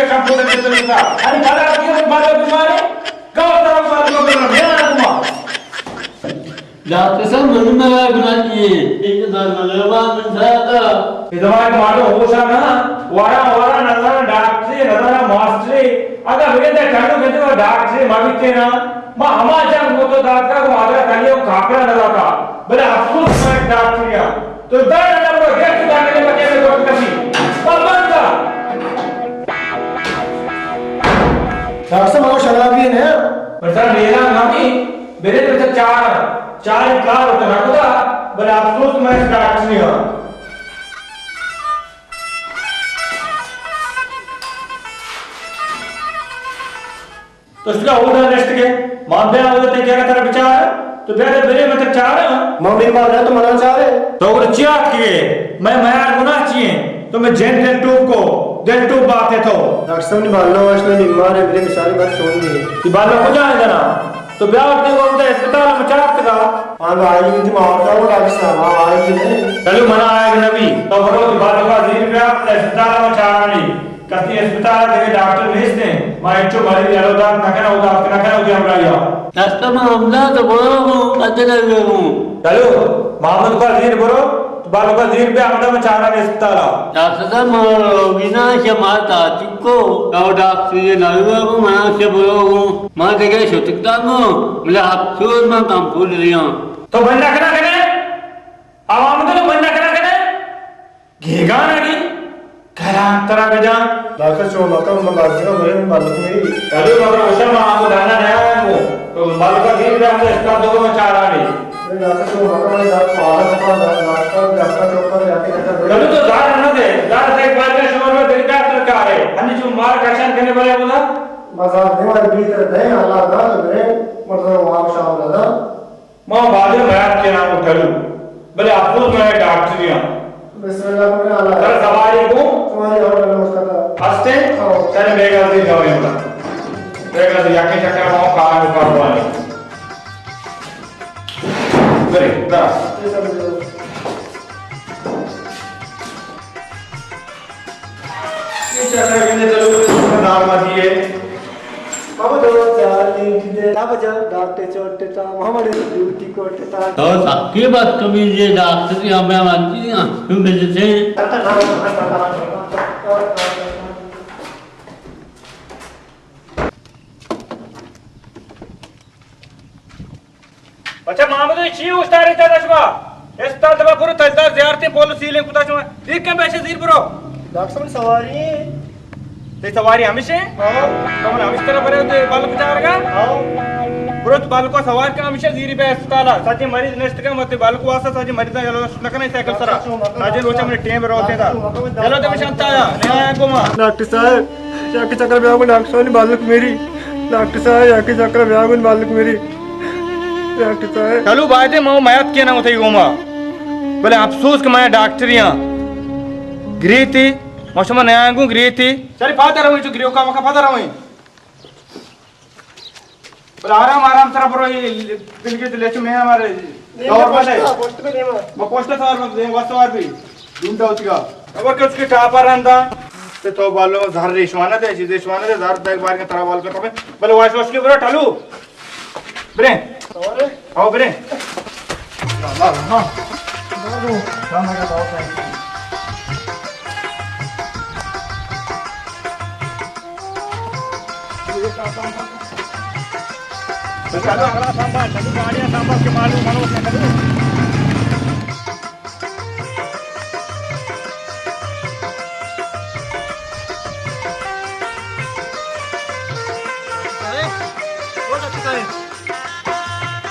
کمپیوٹر کے تو لکھا۔ ارے بڑا کیا بڑا بیمار ہے؟ گاؤں طرف بڑا بیمار ہے۔ ڈاکٹر صاحب، من میار گناہ کیے، ایک دار ملے بات من ساتا۔ اے زمانے ماڑو ہوشا نا، وارا وارا نظر ڈاکٹری، نظر ماسٹری۔ اگر بگندے ٹھنڈو گندے ڈاکٹری ما بیتے نا، ما ہما جنگ کو تو داتکا کو مادرا کلیو کھاپڑا نہ داتا۔ بلے افسوس میں ڈاکٹریا۔ تو در نہ برو، گیٹ تو داخل مکے میں گوٹ کسی۔ پر بند کر۔ ڈاکٹر صاحب، ہمارا شرابی ہے نا؟ پر سر میرا نامی، میرے تو چار، چار کار ہوتا نہ خدا، بلے افسوس میں ڈاکٹریا۔ تو اس کا اودا نشتگے، ما بیا اودا تے کیا ترا بچار، تو بیا دے برے مت چار۔ ما بیمار ہے تو منا چارے۔ تو اگر چیا کہ میں میار گناہ چیے، تو میں جن دل ٹوپ کو، دل ٹوپ بات ہے تو۔ ڈاکٹر صاحب نے بالو واشنا بیمار ہے، میرے بیچارے بات چھوڑ دی۔ یہ بالو کو جانے دینا، تو بیا اٹھنے کو اودا اسپتال میں چار تگا۔ ہاں، آئی تھی مار کا وہ ڈاکٹر صاحب، ہاں، آئی نہیں۔ چلو منا آئے نبی، تو برو تو بالو کا زیر بیا، اسپتال میں چار نہیں۔ کسی اسپتال ءَ دگہ ڈاکٹر نیست انت؟ ما انچو مریض یلو دات نہ کناں، او دات نہ کناں، وتی ہمراہی ءَ۔ دست ما ہمدا تو برو گوں، بدل گوں۔ چلو، محمد کا زیر برو، تو بالو کا زیر بیا ہمدا، ما چاراں اسپتال ءَ۔ ڈاکٹر صاحب، ما روگی نا، شما تا چکو، تو ڈاکٹر یہ نہ ہوا گوں، منا سے برو گوں۔ ما دگہ شتکتا گوں، ملا افسوس ما کم پھول دیاں۔ تو بندہ کنا کنے؟ عوام تو بندہ کنا کنے؟ گیگان آگی کلام ترا بجان۔ ڈاکٹر چو مکم، من بازگا برے، من بالک میری۔ کلو مگر اوشا ما آگو دانا نیا آنگو۔ تو بالکا دیر پہ ہمیں استاد دو میں چارانی۔ ڈاکٹر چو مکم، من دات پالا کپا، دات ناشتا، دات چوکا، دات کے چکر۔ کلو تو دار نہ دے، دار سے ایک بار میں شمار میں دل کا تر کارے۔ ہنی چو مار کشن کنے بلے بولا۔ مزار دیوار بیتر دے، اللہ دا تو برے، مطلب وہاں شام دا۔ ما بازیں میات کناں گوں ٹلو، بلے افسوس مئے ڈاکٹریاں۔ بسم اللہ کرے، اللہ۔ ترا سواری گوں؟ سواری اور ڈلو استاد۔ ہستے؟ ہاں۔ ترا بیگا دی جاوے منا۔ بیگا دی یکے چکر ما کارا کاروانی۔ برے، دا۔ یہ چکر کنے چلو، نام مدی ہے۔ بابا دو چار دن کی دے، تب جا ڈاکٹر چوٹ تا، ہمارے ڈیوٹی کوٹ تا۔ تو سکی بدتمیزی ڈاکٹر کی ہمیں مانتی ہیں، تم بجتے ہیں۔ بچہ محمد، چی اوشتارے تا شما؟ اسپتال تبا برو، تجدار زیارتیں پول سیلیں کتا شما۔ دیکھ کم پیسے زیر برو۔ ڈاکٹر صاحب، سواری ہیں۔ تے سواری ہمیش ہیں؟ ہاں۔ تو من ہمیش طرح برے تے بالک چارگا؟ ہاں۔ برو تو بالک سوار کا ہمیش زیری پہ اسپتال۔ سچے مریض نشت کا مت بالک واسطہ سچے مریض یلو نہ کنے سائیکل سرا۔ سچے روچا من ٹیم روتے دا۔ چلو تے شانتا آیا، نیا آیا کو ما۔ ڈاکٹر صاحب، یا کہ چکر بیا کو ڈاکٹر صاحب نے بالک میری۔ ڈاکٹر صاحب، یا کہ چکر بیا کو بالک میری۔ ڈاکٹر صاحب۔ چلو بایدے ما میات کینا ہوتے گوما۔ بلے افسوس کہ میں ڈاکٹریاں۔ گریتی، ما شما نیاں گوں گریتی۔ سر پادر ہوئی، جو گریو کا مکا پادر ہوئی۔ پر آرام آرام سرا برو، یہ بلکہ تو لیچو میں ہمارے دور بنے۔ پوسٹ پہ دیما۔ ما پوسٹ سوار بنے، وسوار بھی۔ ڈھونڈا اس کا۔ اب کہ اس کے ٹاپر رندا۔ تے تو بالو زہر ریشوانہ دے، چیز ریشوانہ دے، زہر دے بار کے ترا بال کا تمہیں۔ بلے واش واش کے برو ٹالو۔ برے۔ آؤ برے۔ چلو، اگلا سنبھال، چلو، گاڑیاں سنبھال کے معلوم، معلوم کیا کرو۔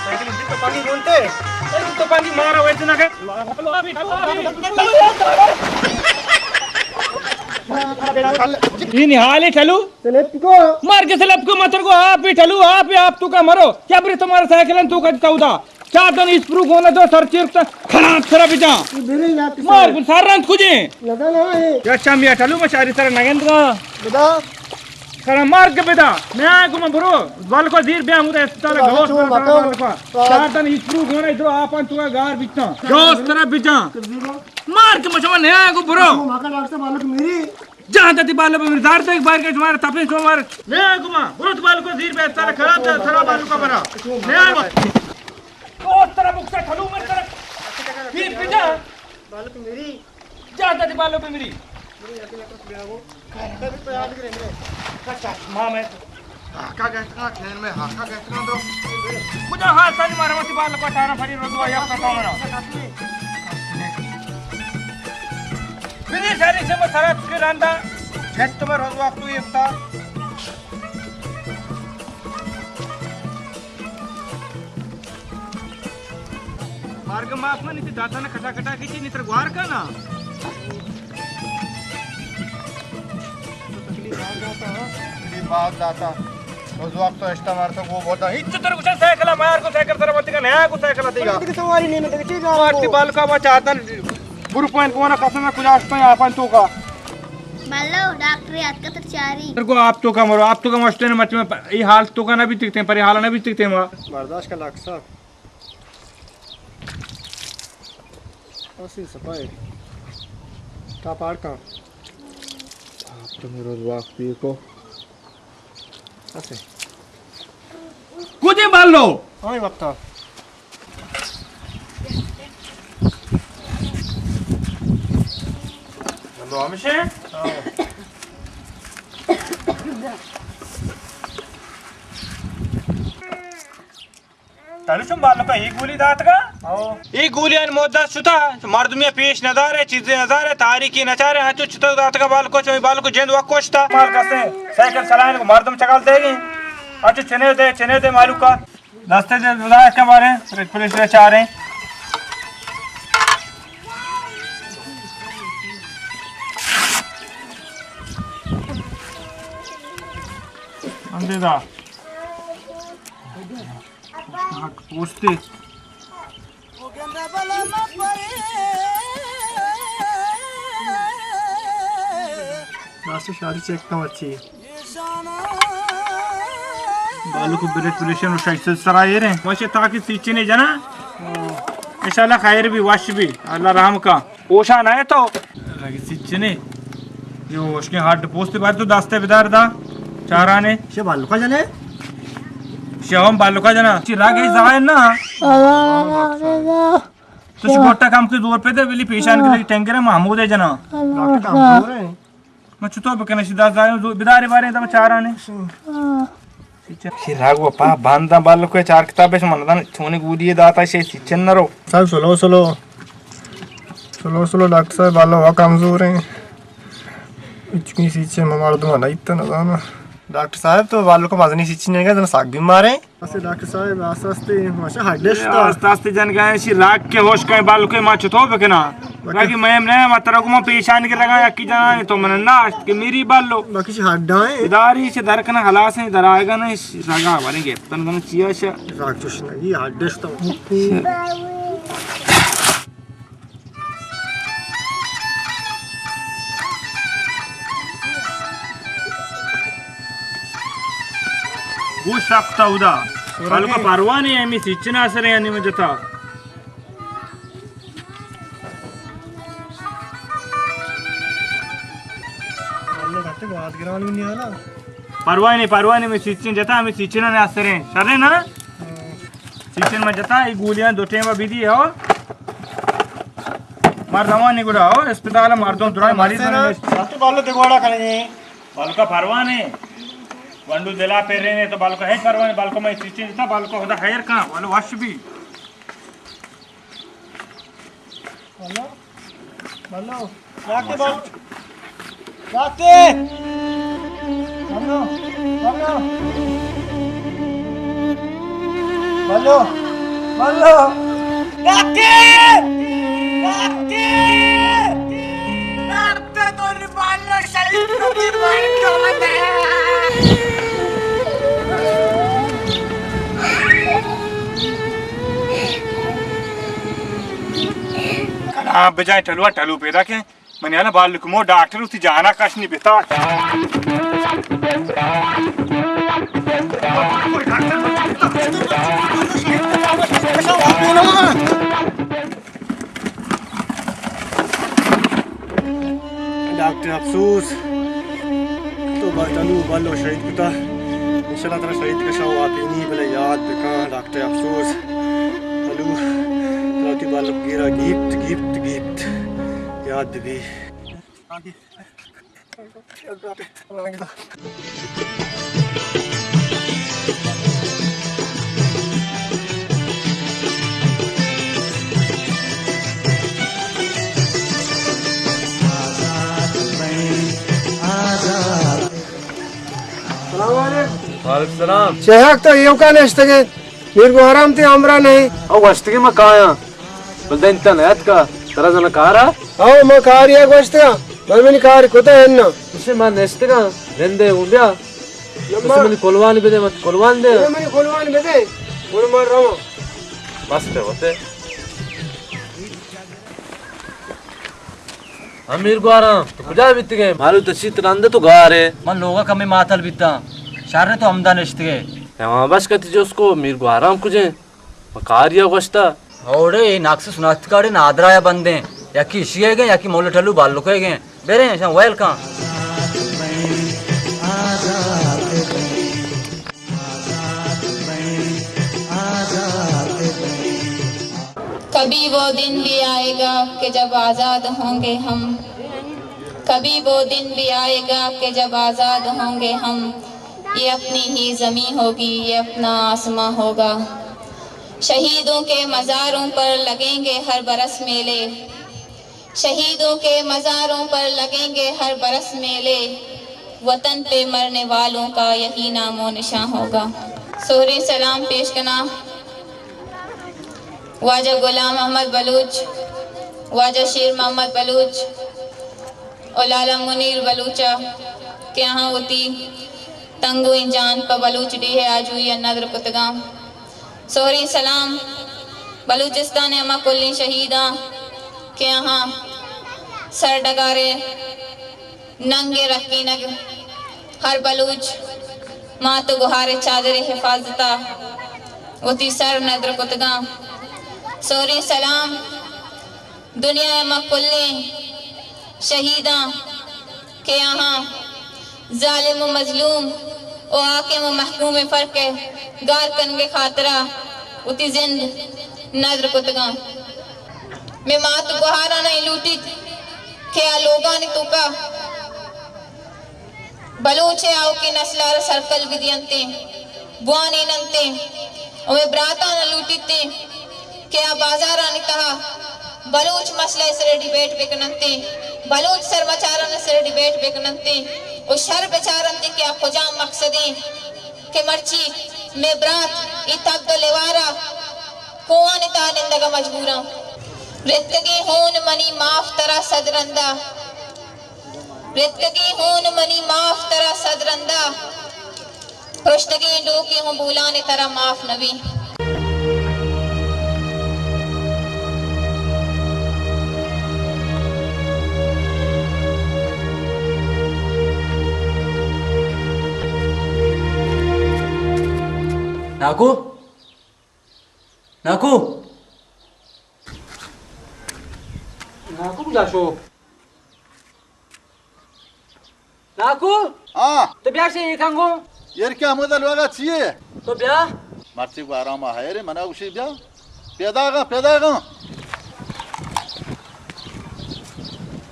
سائیکل انجن تو پانی بولتے، تو پانی مارا ویسے نہ کہ۔ یہ نہالے چلو۔ سلپ کو؟ مار کے سلپ کو متر کو، آپ ہی ٹھلو، آپ ہی، آپ تو کا مرو۔ کیا بری تمہارا سائیکل ہے، تو کا جتا ادا۔ چار دن اسپرو گونا دو سر چیرتا، خراب سرا بجا۔ مار کو سر رند کجے۔ لگا نا ہے۔ یا چم یا ٹھلو، مشاری سر نگند گا۔ بدا۔ سر مار کے بدا۔ میں آیا کو میں برو۔ بل کو زیر بیا مودے اسپتال گوس بل کو۔ چار دن اسپرو گونا دو آپ تو کا گار بجتا۔ گوس سرا بجا۔ مار کے مشما نہیں آیا کو برو۔ مکا ڈاکٹر صاحب، بالک میری۔ جان دتی بالو بمری، دار دیکھ بار کے شمار تپیں شمار۔ نیا گما، برو تو بالو کو زیر بے، سارا خراب جا، سارا بالو کا بنا۔ نیا گما۔ او ترا بکتا کھلو مر ترا۔ پیر پجا۔ بالو بمری۔ جان دتی بالو بمری۔ اچھا، ماں میں۔ ہاکا گہتگاں، ٹھین میں ہاکا گہتگاں تو۔ کجا حال تانی مارا وتی بال کو ٹانا پڑی رو دو یا پتا منا۔ بری ساری سے میں سرات کے راندا۔ جھٹ تو میں روز وقت تو یہ بتا۔ مارگ معاف منی، تی داتانا کٹا کٹا کیچی، نی تر گوار کنا۔ تکلیف باز داتا۔ تکلیف باز داتا۔ روز وقت تو اشتا مارتا گو بوتا۔ ہیچ تر گوشن سائیکل مار کو، سائیکل تر مت کن، ہے کو سائیکل دیگا۔ دیگه سواری نیمه دیگه چی مارتی بالکا ما چاہتن۔ برو پوین کونا قسم کجا اشتا یا پن تو کا۔ بلو، ڈاکٹر یاد کا تر چاری۔ تر کو آپ تو کا مرو، آپ تو کا مشتے نے مچ میں پ-، ای حال تو کا نہ بیتکتے، پر ای حال نہ بیتکتے ما۔ برداشت کا ڈاکٹر صاحب۔ اسی سپائی۔ تا پاڑ کا۔ آپ تو میرو وقت پی کو۔ اسے۔ کجے بالو؟ ہاں، وقتا۔ بندو ہمشے؟ ہاں۔ تلو چون بالکا اے گولی داتگا؟ ہاں۔ اے گولی ان مدت شتا، مردمی پیش ندارے، چیزے ندارے، تاریخی نچارے، ہنچو چتو داتگا بالکو، چون بالکو جند وکوشتا۔ مال کسے سائیکل چلائن کو مردم چگل دے گی۔ ہنچو چنے دے، چنے دے مالوکا۔ دستے دے بدا کمارے، پولیس دے چارے۔ اندے دا۔ حق پوستے۔ راست شاری چیک کم اچھی۔ بالو کو بلڈ پریشر و شش سد سرا ایر ہیں۔ وش تاکہ سیچنے جنا۔ انشاءاللہ خیر بھی، وش بھی۔ اللہ رحم کا۔ اوشا نہ تو۔ لگی سیچنے۔ یہ ہوش کے ہڈ پوست بار تو دستے بدار دا۔ چارانے۔ شے بالو کا جنے؟ شے ہم بالو کا جنا۔ چی راگ ہے ظاہر نا۔ تو چی گوٹا کم کے زور پہ دے، بلی پیشان کے ٹینگر ہے، محمود ہے جنا۔ ڈاکٹر کمزور ہے۔ من چطور بکنم؟ شی دست زایم زو بداری باریں دم چارانے۔ شی راگ و پا بانداں بالکو چار کتابش من دان چونی گولی داتا شی سیچن نرو۔ صاحب سلو سلو۔ سلو سلو ڈاکٹر صاحب، بالو وا کمزور ہیں۔ اچکی سیچن مردم نہیں تو نہ زانا۔ ڈاکٹر صاحب تو بالو کو مزنی سیچن نہیں گا، ساگ بیمار ہیں۔ اسے ڈاکٹر صاحب، آستے آستے، ماشا ہڈ اشتا۔ آستے آستے جن گئے، شی راگ کے ہوش کئے بالو کے ما چطور بکنا؟ باقی راگی میں نے ما ترا کو ما پیشان کے لگا، یکی جنا تو من نہ اشت کہ میری بالو۔ باقی شی ہڈ آئے۔ اداری سے در کنا خلاص ہیں، در آئے گا نہیں، راگا وریں گے، تن کنا چیا شا۔ راگ چوش نگی، ہڈ اشتا۔ گوش سخت اودا۔ بالکو پروانے ہمی سیچنا سر یعنی مجتا۔ پروانے، پروانے میں سیچن جتا، ہمیں سیچنا نے اثر ہیں۔ شرے نا؟ سیچن من جتا، اے گولیاں دو ٹیم بدی ہو۔ مر روانی گڑا ہو، اسپتال مردم درائے مریض ہیں۔ تو بالو دگوڑا کریں۔ بالکا پروانے۔ ونڈو دلا پیرے نے تو بالکا ہے پروانے، بالکو میں سیچن جتا، بالکو خدا خیر کاں، بالو وش بھی۔ بالو، بالو، ڈاکٹر بالو، ڈاکٹر! بالو، بالو، بالو، بالو، ڈاکٹر! ڈاکٹر! ڈاکٹر! کنا بجائے ٹلوا ٹلو پیدا کے، من یانا بالکمو ڈاکٹر اسی جانا کشنی بتا۔ ڈاکٹر افسوس۔ بلٹنو بلو شہید کتا، انشاءاللہ ترا شہید کشا و آپینی بلے یاد بکن ڈاکٹر افسوس۔ بلو ترا تی بلک گیرا گیپت، گیپت، گیپت، یاد بی۔ السلام علیکم۔ وعلیکم السلام۔ چہاک تو ایوکا نشتگے، میر گوہرام تی ہمراہ نہیں۔ او گوشتگے ما کایاں۔ بل دین تن اتکا، ترا زن کارا؟ او ما کاریا گوشتگا، بل منی کار کتا ہے نا۔ اسے ما نشتگا، نندے اون بیا۔ اسے منی کلوان بدے، مت کلوان دے۔ اے منی کلوان بدے، گڑ ما رواں۔ بس تے ہوتے۔ امیر گوارام، تو کجا بیتگے؟ مالو تشیت رند تو گارے۔ من لوگا کمی ماتل بیتاں۔ شر تو ہمدا نشتگے۔ ہاں، بس کتی جس کو میر گوارام کجے؟ من کاریا گوشتا۔ اوڑے اے ناکس سنات کاڑے نادرایا بندیں۔ یکی اشی گئے، یکی مول ٹلو بالو کے گئے۔ بریں، شاں ویل کن۔ کبھی وہ دن بھی آئے گا کہ جب آزاد ہوں گے ہم، کبھی وہ دن بھی آئے گا کہ جب آزاد ہوں گے ہم، یہ اپنی ہی زمین ہوگی، یہ اپنا آسماں ہوگا۔ شہیدوں کے مزاروں پر لگیں گے ہر برس میلے، شہیدوں کے مزاروں پر لگیں گے ہر برس میلے، وطن پہ مرنے والوں کا یہی نام و نشان ہوگا۔ سہریں سلام پیش کناں واجہ غلام محمد بلوچ، واجہ شیر محمد بلوچ و لالا منیر بلوچ ءَ کہ آہاں وتی تنگویں جان پہ بلوچ ڈیھ ءِ آجوئی ءَ ندر کتگاں۔ سہریں سلام بلوچستان ءِ ہما کلیں شہیداں کہ آہاں سرڈگار ءِ ننگ ءِ رکینگ ہر بلوچ مات ءُ گہار ءِ چادر ءِ حفاظت ءَ وتی سر ندر کتگاں۔ سہریں سلام دنیا ءِ ہما کلیں شہیداں کہ آہاں ظالم ءُ مظلوم ءُ حاکم ءُ محکوم ءِ فرق ءِ گار کنگ ءِ خاطرا وتی زند ندر کتگاں۔ مئے مات ءُ گہاراناں اے لوٹیت کہ آ لوگانی توکا بلوچ ءِ آؤکیں نسل ءَ را سرپل بدینتیں، بوانیننتیں۔ ءُ مئے براتاں لوٹیتیں کہ آ بازارانی تہا بلوچ مسئلہ ءِ سر ءَ ڈیبیٹ بکننتیں، بلوچ سرمچارانی سر ءَ ڈیبیٹ بکننتیں ءُ شر بچارنتیں کہ آ کجام مقصدیں کہ مرچی مئے برات اے تب ءُ لیوارا کوہانی تہا نندگ ءَ مجبوراں۔ رتکگیں ہون منی معاف ترا صد رندا، رتکگیں ہون منی معاف ترا صد رندا، پرشتگیں ڈوکیں ہوں بولان ترا معاف نبی۔ ناکو، ناکو، ناکو کجا شو؟ ناکو! ہاں۔ تو بیا شے ایکاں گوں۔ ایر کہ ہمودا لوگا چیے؟ تو بیا۔ مرچی گوارام ءَ حیرے، منا گوشی بیا۔ پیداگاں، پیداگاں۔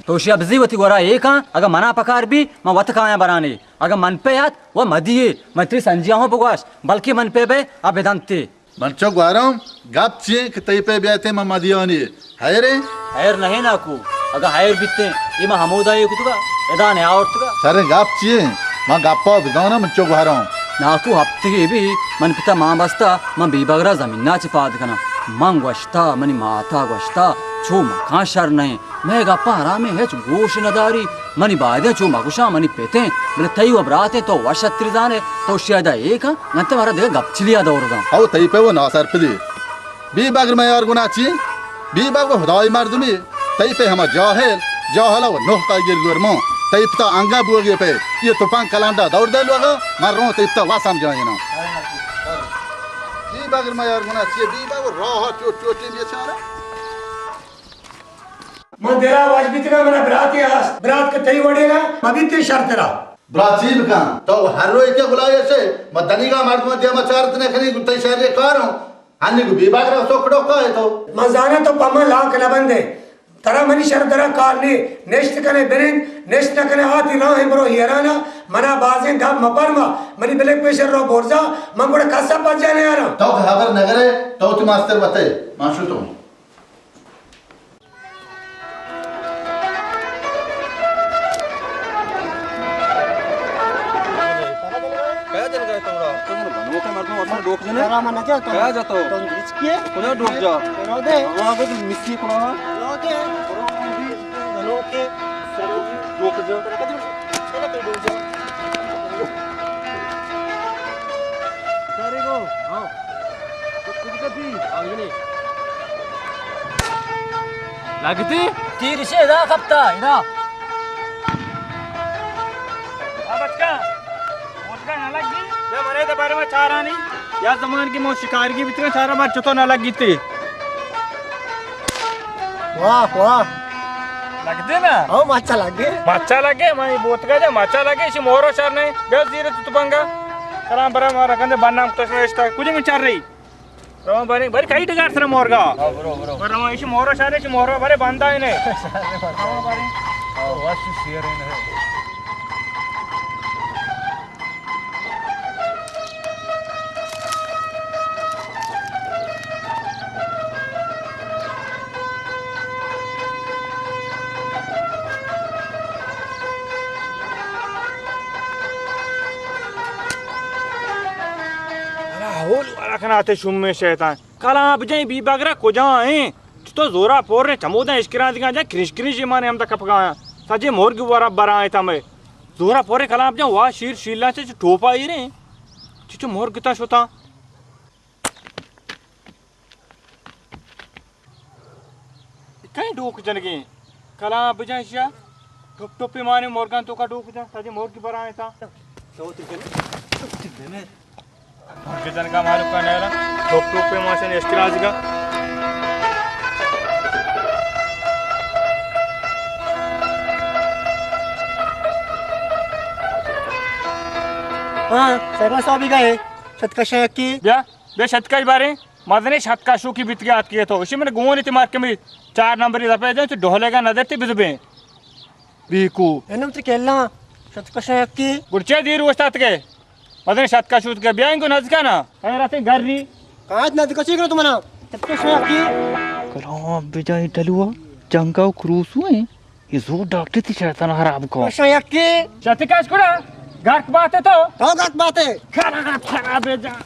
تو شیا بزی وتی گورا ایکاں، اگاں منا پکار بی، من وت کایاں برانی۔ اگاں من پہ ات، و مدیے، من تری سنجیاں ہوں بگوش، بلکہ من پہ بے، ابدنتے۔ من چو گوارم، گپ چی انت کہ تئی پہ بیایتیں من مدیانی؟ حیریں؟ حیر نہ ایں ناکو، اگاں حیر بیتیں، اے من ہمودا اے کتگا، ادا نیاورتگا۔ شریں گپ چی انت؟ من گپا بزاناں، من چو گوارم۔ ناکو ہپتگے بی، من پتا مان بستا، من بیبگر ءَ زمینا چہ پاد کناں۔ من گوشتا، منی ماتا گوشتا، چو مکان شر نہ ایں۔ مئے گپاں حرامیں ہچ گوش نہ داری۔ منی بائدیں چو مگوشاں، منی پتیں، بلے تئی و براتیں، تو وش اتری زانے، تو شیدا اے کن، انت مارا دگہ گپچلیا دور داں۔ او تئی پہ و ناسرپدی۔ بیبگر میار گنا چی؟ بیبگر و ہدای مردمی۔ تئی پہ ہما جاہل، جاہلا و نوح کائی گر گور ماں۔ تئی پتا انگا بوگے پہ، یہ تپنگ کلانڈا دور دے لوگا، من روں تئی پتا وا سمجھائینا۔ بیبگر میار گنا چی؟ بیبگر راہ چوٹ چوٹیں بیچارہ۔ من دلا وش بیتگاں، منا براتے ہست، برات کہ تئی وڑینا مبیتیں شر ترا۔ برا چی بکن؟ تو ہر روئے کہ گلائے شے، ما دنیگا مردم دیما چارت نہ کنی، گو تئی شہر کاروں، ہنی گو بی باگر سوکڑو کائے تو۔ من زاناں تو پما لانک نہ بندے۔ ترا منی شر درا کار نے، نشت کنے بنند، نشت نہ کنے آتی راہ برو ہیرانا، منا بازیں گپ مپرما، منی بلک پیشر رو برزا، من گڑا کسا پجا نیارا۔ تو خبر نگرے، تو تی ماستر بتے، ما شتوں۔ کیا جن گئے تو را؟ تو من بنو کے مردوں اصل ڈوک جنے؟ ترا من نہ جاتا۔ کیا جاتا؟ تو رچکی ہے؟ کجا ڈوک جا؟ رو دے۔ ہاں، بس مسی کنا۔ رو دے۔ بنو کے۔ ڈوک جا۔ سارے کو۔ ہاں۔ تو کچھ کتی؟ آگے نہیں۔ لگتی؟ تیر سے ادا کپتا، ادا۔ ہاں بچکا، بوتگا نہ لگی؟ یا منے تو بارے میں چارانی۔ یا زمان کی مو شکارگی بیتگا، چارا بار چتو نہ لگی تی۔ واہ، واہ۔ لگتے نا؟ ہاں، مچا لگے۔ مچا لگے، میں بوتگا جا، مچا لگے، اسی مورو شر نہیں۔ بیا زیر تو تپنگا۔ کلام برا مارا کندے بنام تو شمشتا۔ کجے میں چار رہی؟ روان باریں، باریں کئی ڈگار سر مورگا۔ ہاں، برو، برو۔ بر روان ایشی مورا شارے، ایشی مورا بارے باندا ہے نے۔ روان باریں۔ ہاں، واش شیر ہے نے۔ ارا ہول والا کنا تے شومیں شیطان۔ کلام بجائیں بی بگرا کجا ہیں؟ چتو زورا پور نے چموداں اشکران دیگا جا کرش کرش ایمان ہم تک کپگا ہیں۔ سجے مورگ ورا برا ہیں تمے۔ زورا پور کلام بجائیں وا شیر شیلا چے ٹوپا ہی رہے۔ چچو مورگ تا شتا۔ کئی ڈوک جنگیں؟ کلام بجائیں شیا۔ ٹپ ٹپ ایمان مورگان تو کا ڈوک جا۔ سجے مورگ برا ہیں تا۔ مرگ جنگا مالو کا نیرا۔ ٹوپ ٹوپ پہ ماشن اشکرازی کا۔ ہاں، سرما صاحب ہی گئے۔ شتکش ہے کی؟ بیا، بیا شتکش بارے۔ مزنے شتکشو کی بیت گیا اتکی تو۔ اسی من گونی تی مارکمی چار نمبری دپے دے تو ڈھولے گا نظر تی بزبیں۔ بیکو۔ اینم تر کلا شتکش ہے کی؟ گڑچے دیر وشتات کے۔ مزن شتکش اتکے، بیا انگو نزکا نا۔ خیراتیں گری۔ کاج نزکا چی کرو تمنا؟ شتکش ہے کی؟ کلام بجائیں ٹلوا، جنگا و کروسو ہیں۔ یہ زور ڈاکٹر تی شیطان خراب کو۔ شتکش ہے کی؟ شتکش کڑا؟ گرک باتے تو؟ تو گرک باتے؟ خراب، خراب ہے جان۔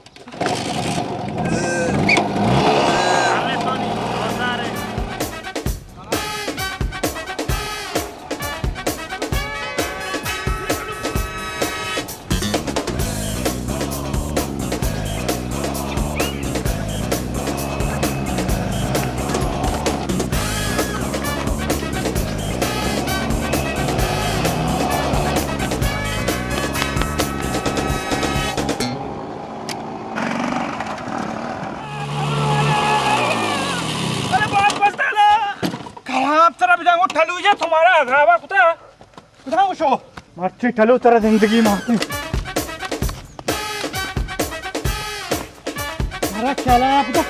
ارے باپ بستانا! خراب ترا بجانگو ٹلو جا تمہارا عذابا کتا۔ کتا شو؟ مرچی ٹلو ترا زندگی ما۔ ارے چلا بتا۔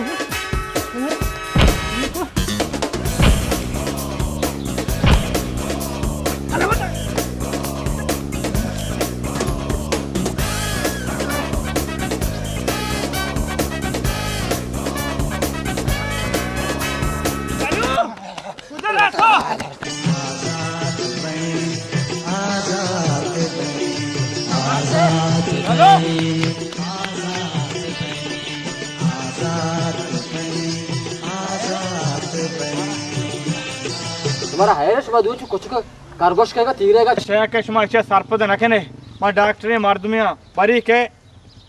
شمارا حیرش ما دوچ کچک کرگوش کئیگا تیرے گا۔ شیخ، شما اشیا سرپد نہ کنے، ما ڈاکٹریں مردمے آں، بری کہ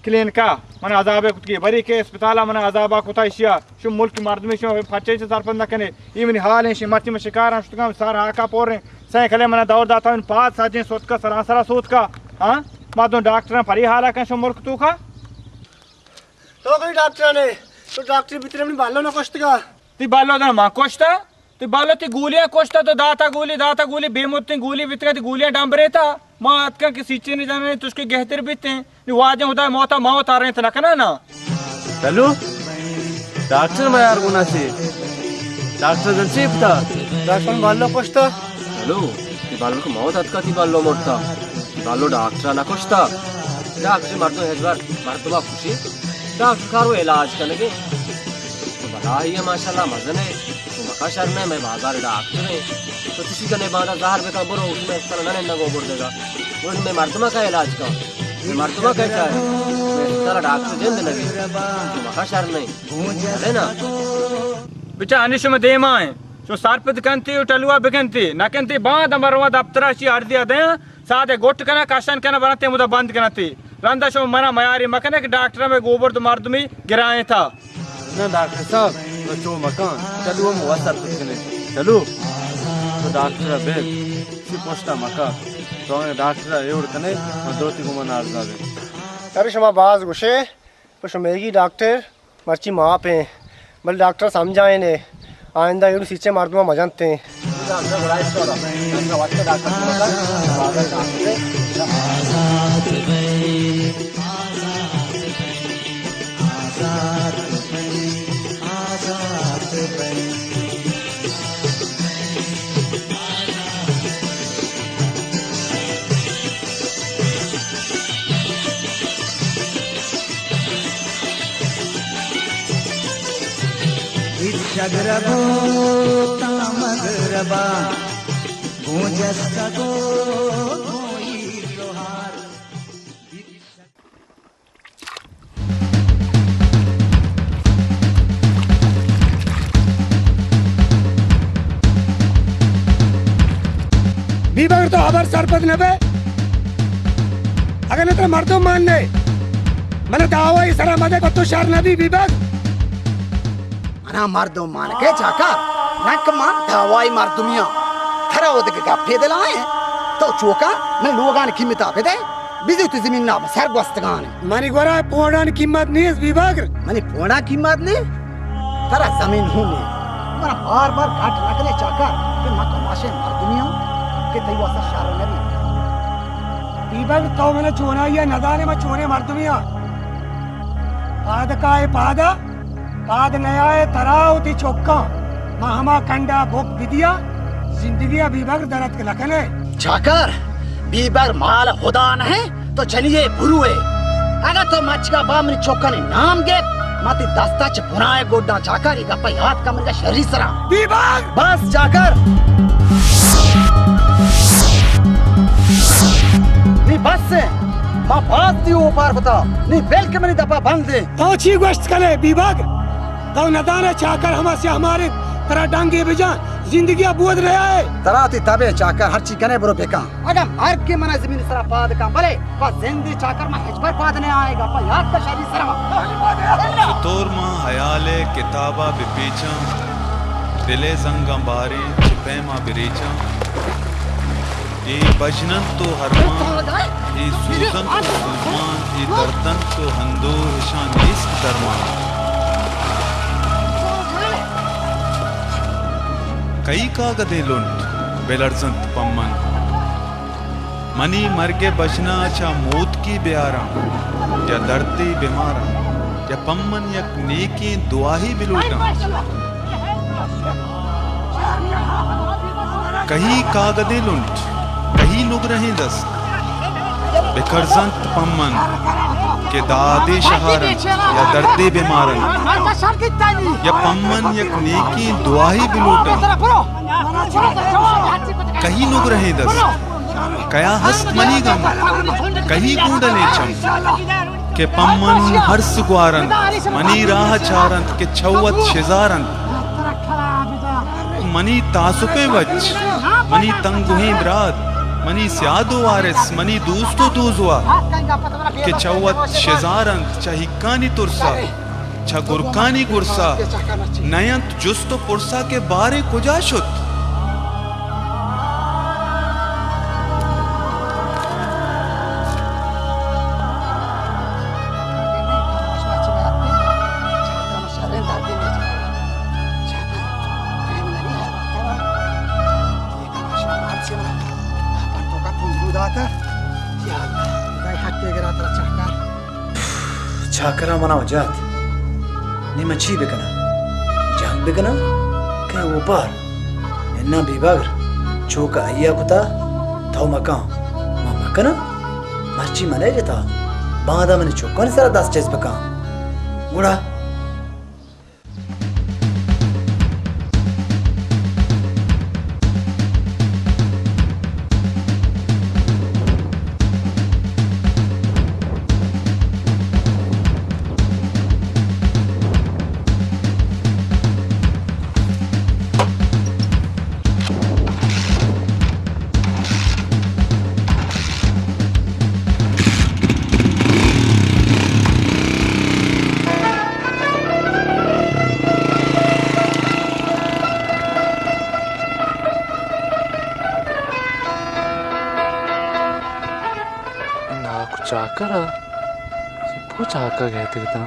کلینکا من عذابے کتگی، بری کہ اسپتالا من عذابا کتا اشیا۔ شو ملک مردمے شو پچے چہ سرپد نہ کنے۔ ای منی حال ہیں، شی مرچی من شکار ہم شتگاں، سار ہاکا پور ہیں۔ سائیکلے من دور داتا، ان پاد ساجیں سوتکا، سراسرا سوتکا۔ ہاں؟ ما دو ڈاکٹراں پری حالا کن شو ملک توکا۔ تو کوئی ڈاکٹر نے، تو ڈاکٹر بیتنے منی بالو نہ کشتگا۔ تی بالو دن ما کشتا؟ تئی بالو تئی گولیاں کشتا، تو داتا گولی، داتا گولی، بے مدتیں گولی بیتگا، تئی گولیاں ڈمبریتا۔ ما اتکاں کہ سیچنی جنانی تشکے گہتر بیتیں۔ نی واجہ خدا موتا موت آرینت نہ کناں نا۔ چلو، ڈاکٹر میار گونا چے؟ ڈاکٹر جن چے کتا؟ ڈاکٹر بالو کشتا۔ چلو، تئی بالو کہ موت اتکا، تئی بالو مرتا۔ تئی بالو ڈاکٹر نہ کشتا۔ ڈاکٹر مردم ہچبر مردما کشی۔ ڈاکٹر کارو علاج کنگے۔ تو بلاہی ہے ماشاءاللہ، مزن ہے۔ تو مکا شر نہ، مئے بازار ڈاکٹر ہیں۔ تو تسی کنے باندا زہر بکن، برو، اس میں اسپتال نہ نندگو بردگا۔ وہ میں مردما کا علاج کا، میں مردما کا چاہے، میں اسپتال ڈاکٹر جند نہ۔ تو مکا شر نہیں۔ ہے نا؟ بچا ہنی شما دیما ہیں۔ شما سرپد کنتی و ٹلوا بکنتی۔ نہ کنتی باندا مروا دفترا شی عرضی دیاں۔ سادے گٹ کناں، کشن کناں، برنتے مدا بند کناں تی۔ رندا شما منا میاری مکنے کہ ڈاکٹر میں گوبرد مردمی گرائیں تھا۔ نہ ڈاکٹر صاحب، تو چو مکان، چلو ہم وسر کت کنے۔ چلو، تو ڈاکٹر بے، سی پوسٹا مکا۔ تو ہمیں ڈاکٹر ایوڑ کنے، من دوتی گمان ارزا بے۔ ارے شما باز گوشے، پہ شمیگی ڈاکٹر مرچی ماپ ایں، بلے ڈاکٹر سمجھائینے، آئندہ ایڑو سیچیں مردماں مجنتیں۔ اچ شگربو تا مغربا، گوں جستگو گوں ایر لوہار۔ بیبگر تو ہبر سرپد نہ بے۔ اگر نہ ترا مردم مان نے، من دعوائی سرا مدے کو تو شر نہ بی بیبگر۔ منا مردم مان کے چاکر، نک من دعوائی مردمیاں۔ ترا ودگ گپے دلائیں۔ تو چوکا من لوگان قیمتا بدے۔ بزی تو زمین نام سر گوستگان۔ منی گورا پونڈان قیمت نیست بیبگر۔ منی پونڈان قیمت نیست؟ ترا زمین ہوں نیست۔ منا بار بار گٹ نہ کنے چاکر کہ من کماشیں مردمی ہوں کہ تئی واسطہ شر نہ بی۔ بیبگر تو منا چونائی ندانے، من چونے مردمی ہوں۔ پاد کائے پادا۔ پاد نیائے ترا و تئی چکاں، ما ہما کنڈا بک بدیا، زندگیا بیبگر در اتک نہ کنے۔ چاکر، بیبگر مال خدا نہ ہے، تو چلیے بروے۔ اگر تو مچکا با منی چکانی نام گپت، ما تئی دستا چہ بنائے گڈا چاکر، یہ گپا یاد کا منی شری سرا۔ بیبگر! بس چاکر! نی بس ہے، ما باز دی اوپار بتا، نی بلکہ منی دپا بند ہے۔ تو چی گوشت کنے بیبگر؟ تو ندانے چاکر ہما سیاہ مارے ترا ڈنگے بجان، زندگیا بود نیائے۔ ترا تئی تبے چاکر، ہرچی کنے برو بکن۔ اگاں مرگ کے منا زمین سرا پاد کن، بلے پہ زندے چاکر ما ہچبر پاد نہ آئے گا، پہ یاد کا شری سرا۔ چطور ما حیال کتابا بپیچاں، دل زنگاں باریں چہ پیما بریچاں۔ اے بژن انت و ہرمان، اے سوز انت و سوزمان، اے درد انت و ہندور، اشاں نیست درمان۔ کئی کاگدیں لنٹ بلرزنت پمن، منی مرگ ء بژنا چہ موتکی بیاراں یا دردے بماراں یا پمن یک نیکیں دعاہے بلوٹاں۔ کہی کاگدیں لنٹ، کہی نگرہیں دست، بکرزنت پمن کہ دادے شہارنت یا دردے بمارنت یا پمن یک نیکیں دعاہے بلوٹاں۔ کہی نگرہیں دست، کیا ہست منی گم، کہی گونڈلیں چم کہ پمن ہرس گوارنت، منی راہ چارنت کہ چہ وت شزارنت۔ منی تاسپیں وچ، منی تنگوہیں برات، منی سیاد و وارث، منی دوست و دوزواہ کہ چہ وت شزار انت، چہ ہکانی ترسا، چہ گرکانی گرسا نہ انت جست و پرسا کہ باریں کجا شت؟ داتا، یا اللہ، خدای حق ءَ گرا ترا چاکر۔ چاکرا منا جات۔ نی من چی بکناں؟ جنگ بکناں؟ کئے اوپار؟ اناں بے بگر، چو کہ آئی ءَ کتا، تو مکن۔ من مکناں؟ مرچی من ءَ جتا، باندا منی چکانی سرا دست چست بکن۔ گڑا ناکو چاکر ءَ، چہ پوچ آکا گیتگ اتاں۔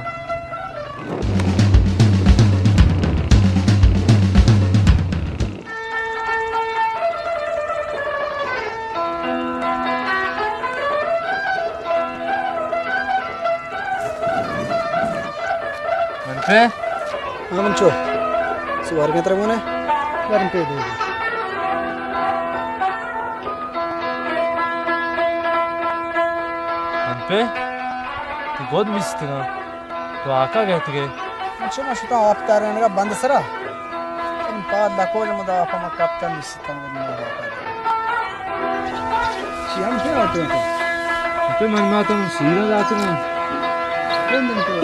من پہ؟ ہاں، من چو۔ سوار میں ترا گونے؟ ورن پہ دے۔ من پہ؟ تو گود مستگاں۔ تو آکا گئے تگے؟ من چو نہ شتاں آپ تارینگا بند سرا۔ من پاد لکول مدا آپ ما کپتن نشتن گود مدا۔ چی ہم پہ آتے ہیں تو؟ تو من ما تم سیرا داتے ہیں۔ کون دن تو؟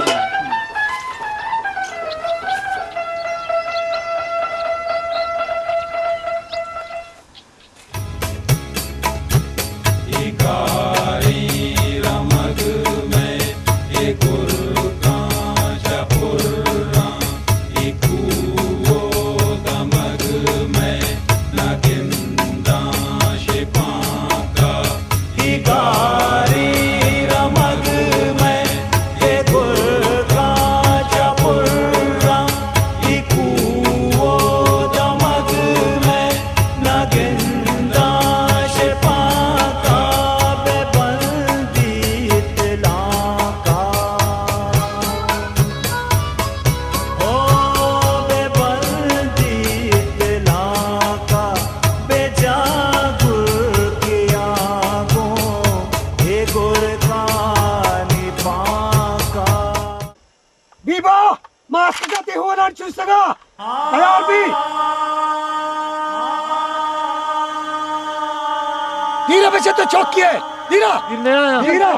بیبا، ماسک جاتی ہونان چوسگا۔ تیار بی۔ دیرا بچے تو چوکی ہے۔ دیرا۔ دیرا۔ دیرا۔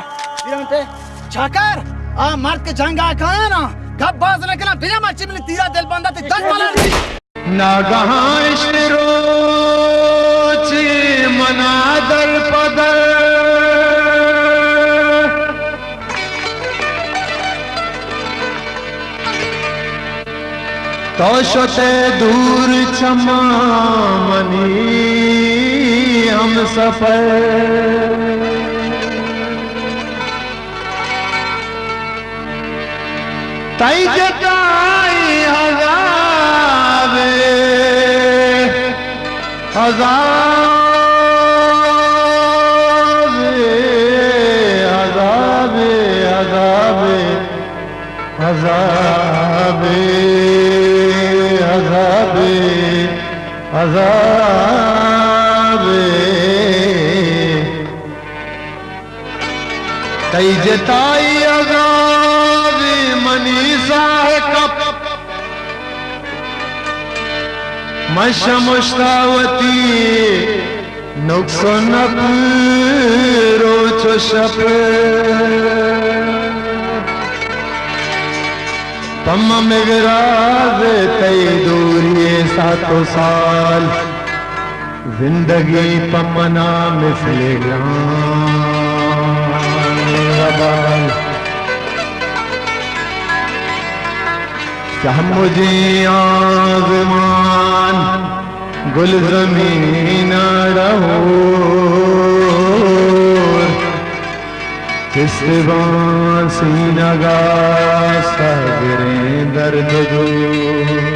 چاکر، آ مرد کہ جنگ آ کایا نا، گپ باز نہ کنا، بنا مرچی منی تیرا دل بندا تے دل ملر۔ ناگہاں اشت روچے منا در پدر، تو شتے دور چما منی ہم سفر۔ تئی جتائی عذابے، عذابے، عذابے، عذابے، عذابے، عذابے، عذابے۔ تئی جتائی عذاب منی ساہ کپ، من شمشتا وتی نقص و نپ روچ و شپ۔ پہ من مگراز تئی دوری سات و سال، زندگی پہ منا مثل گران وبال۔ سہمجیں آزمان گلزمین ءَ ڈہور، چست باں سینگ ءَ ساگریں درد دور۔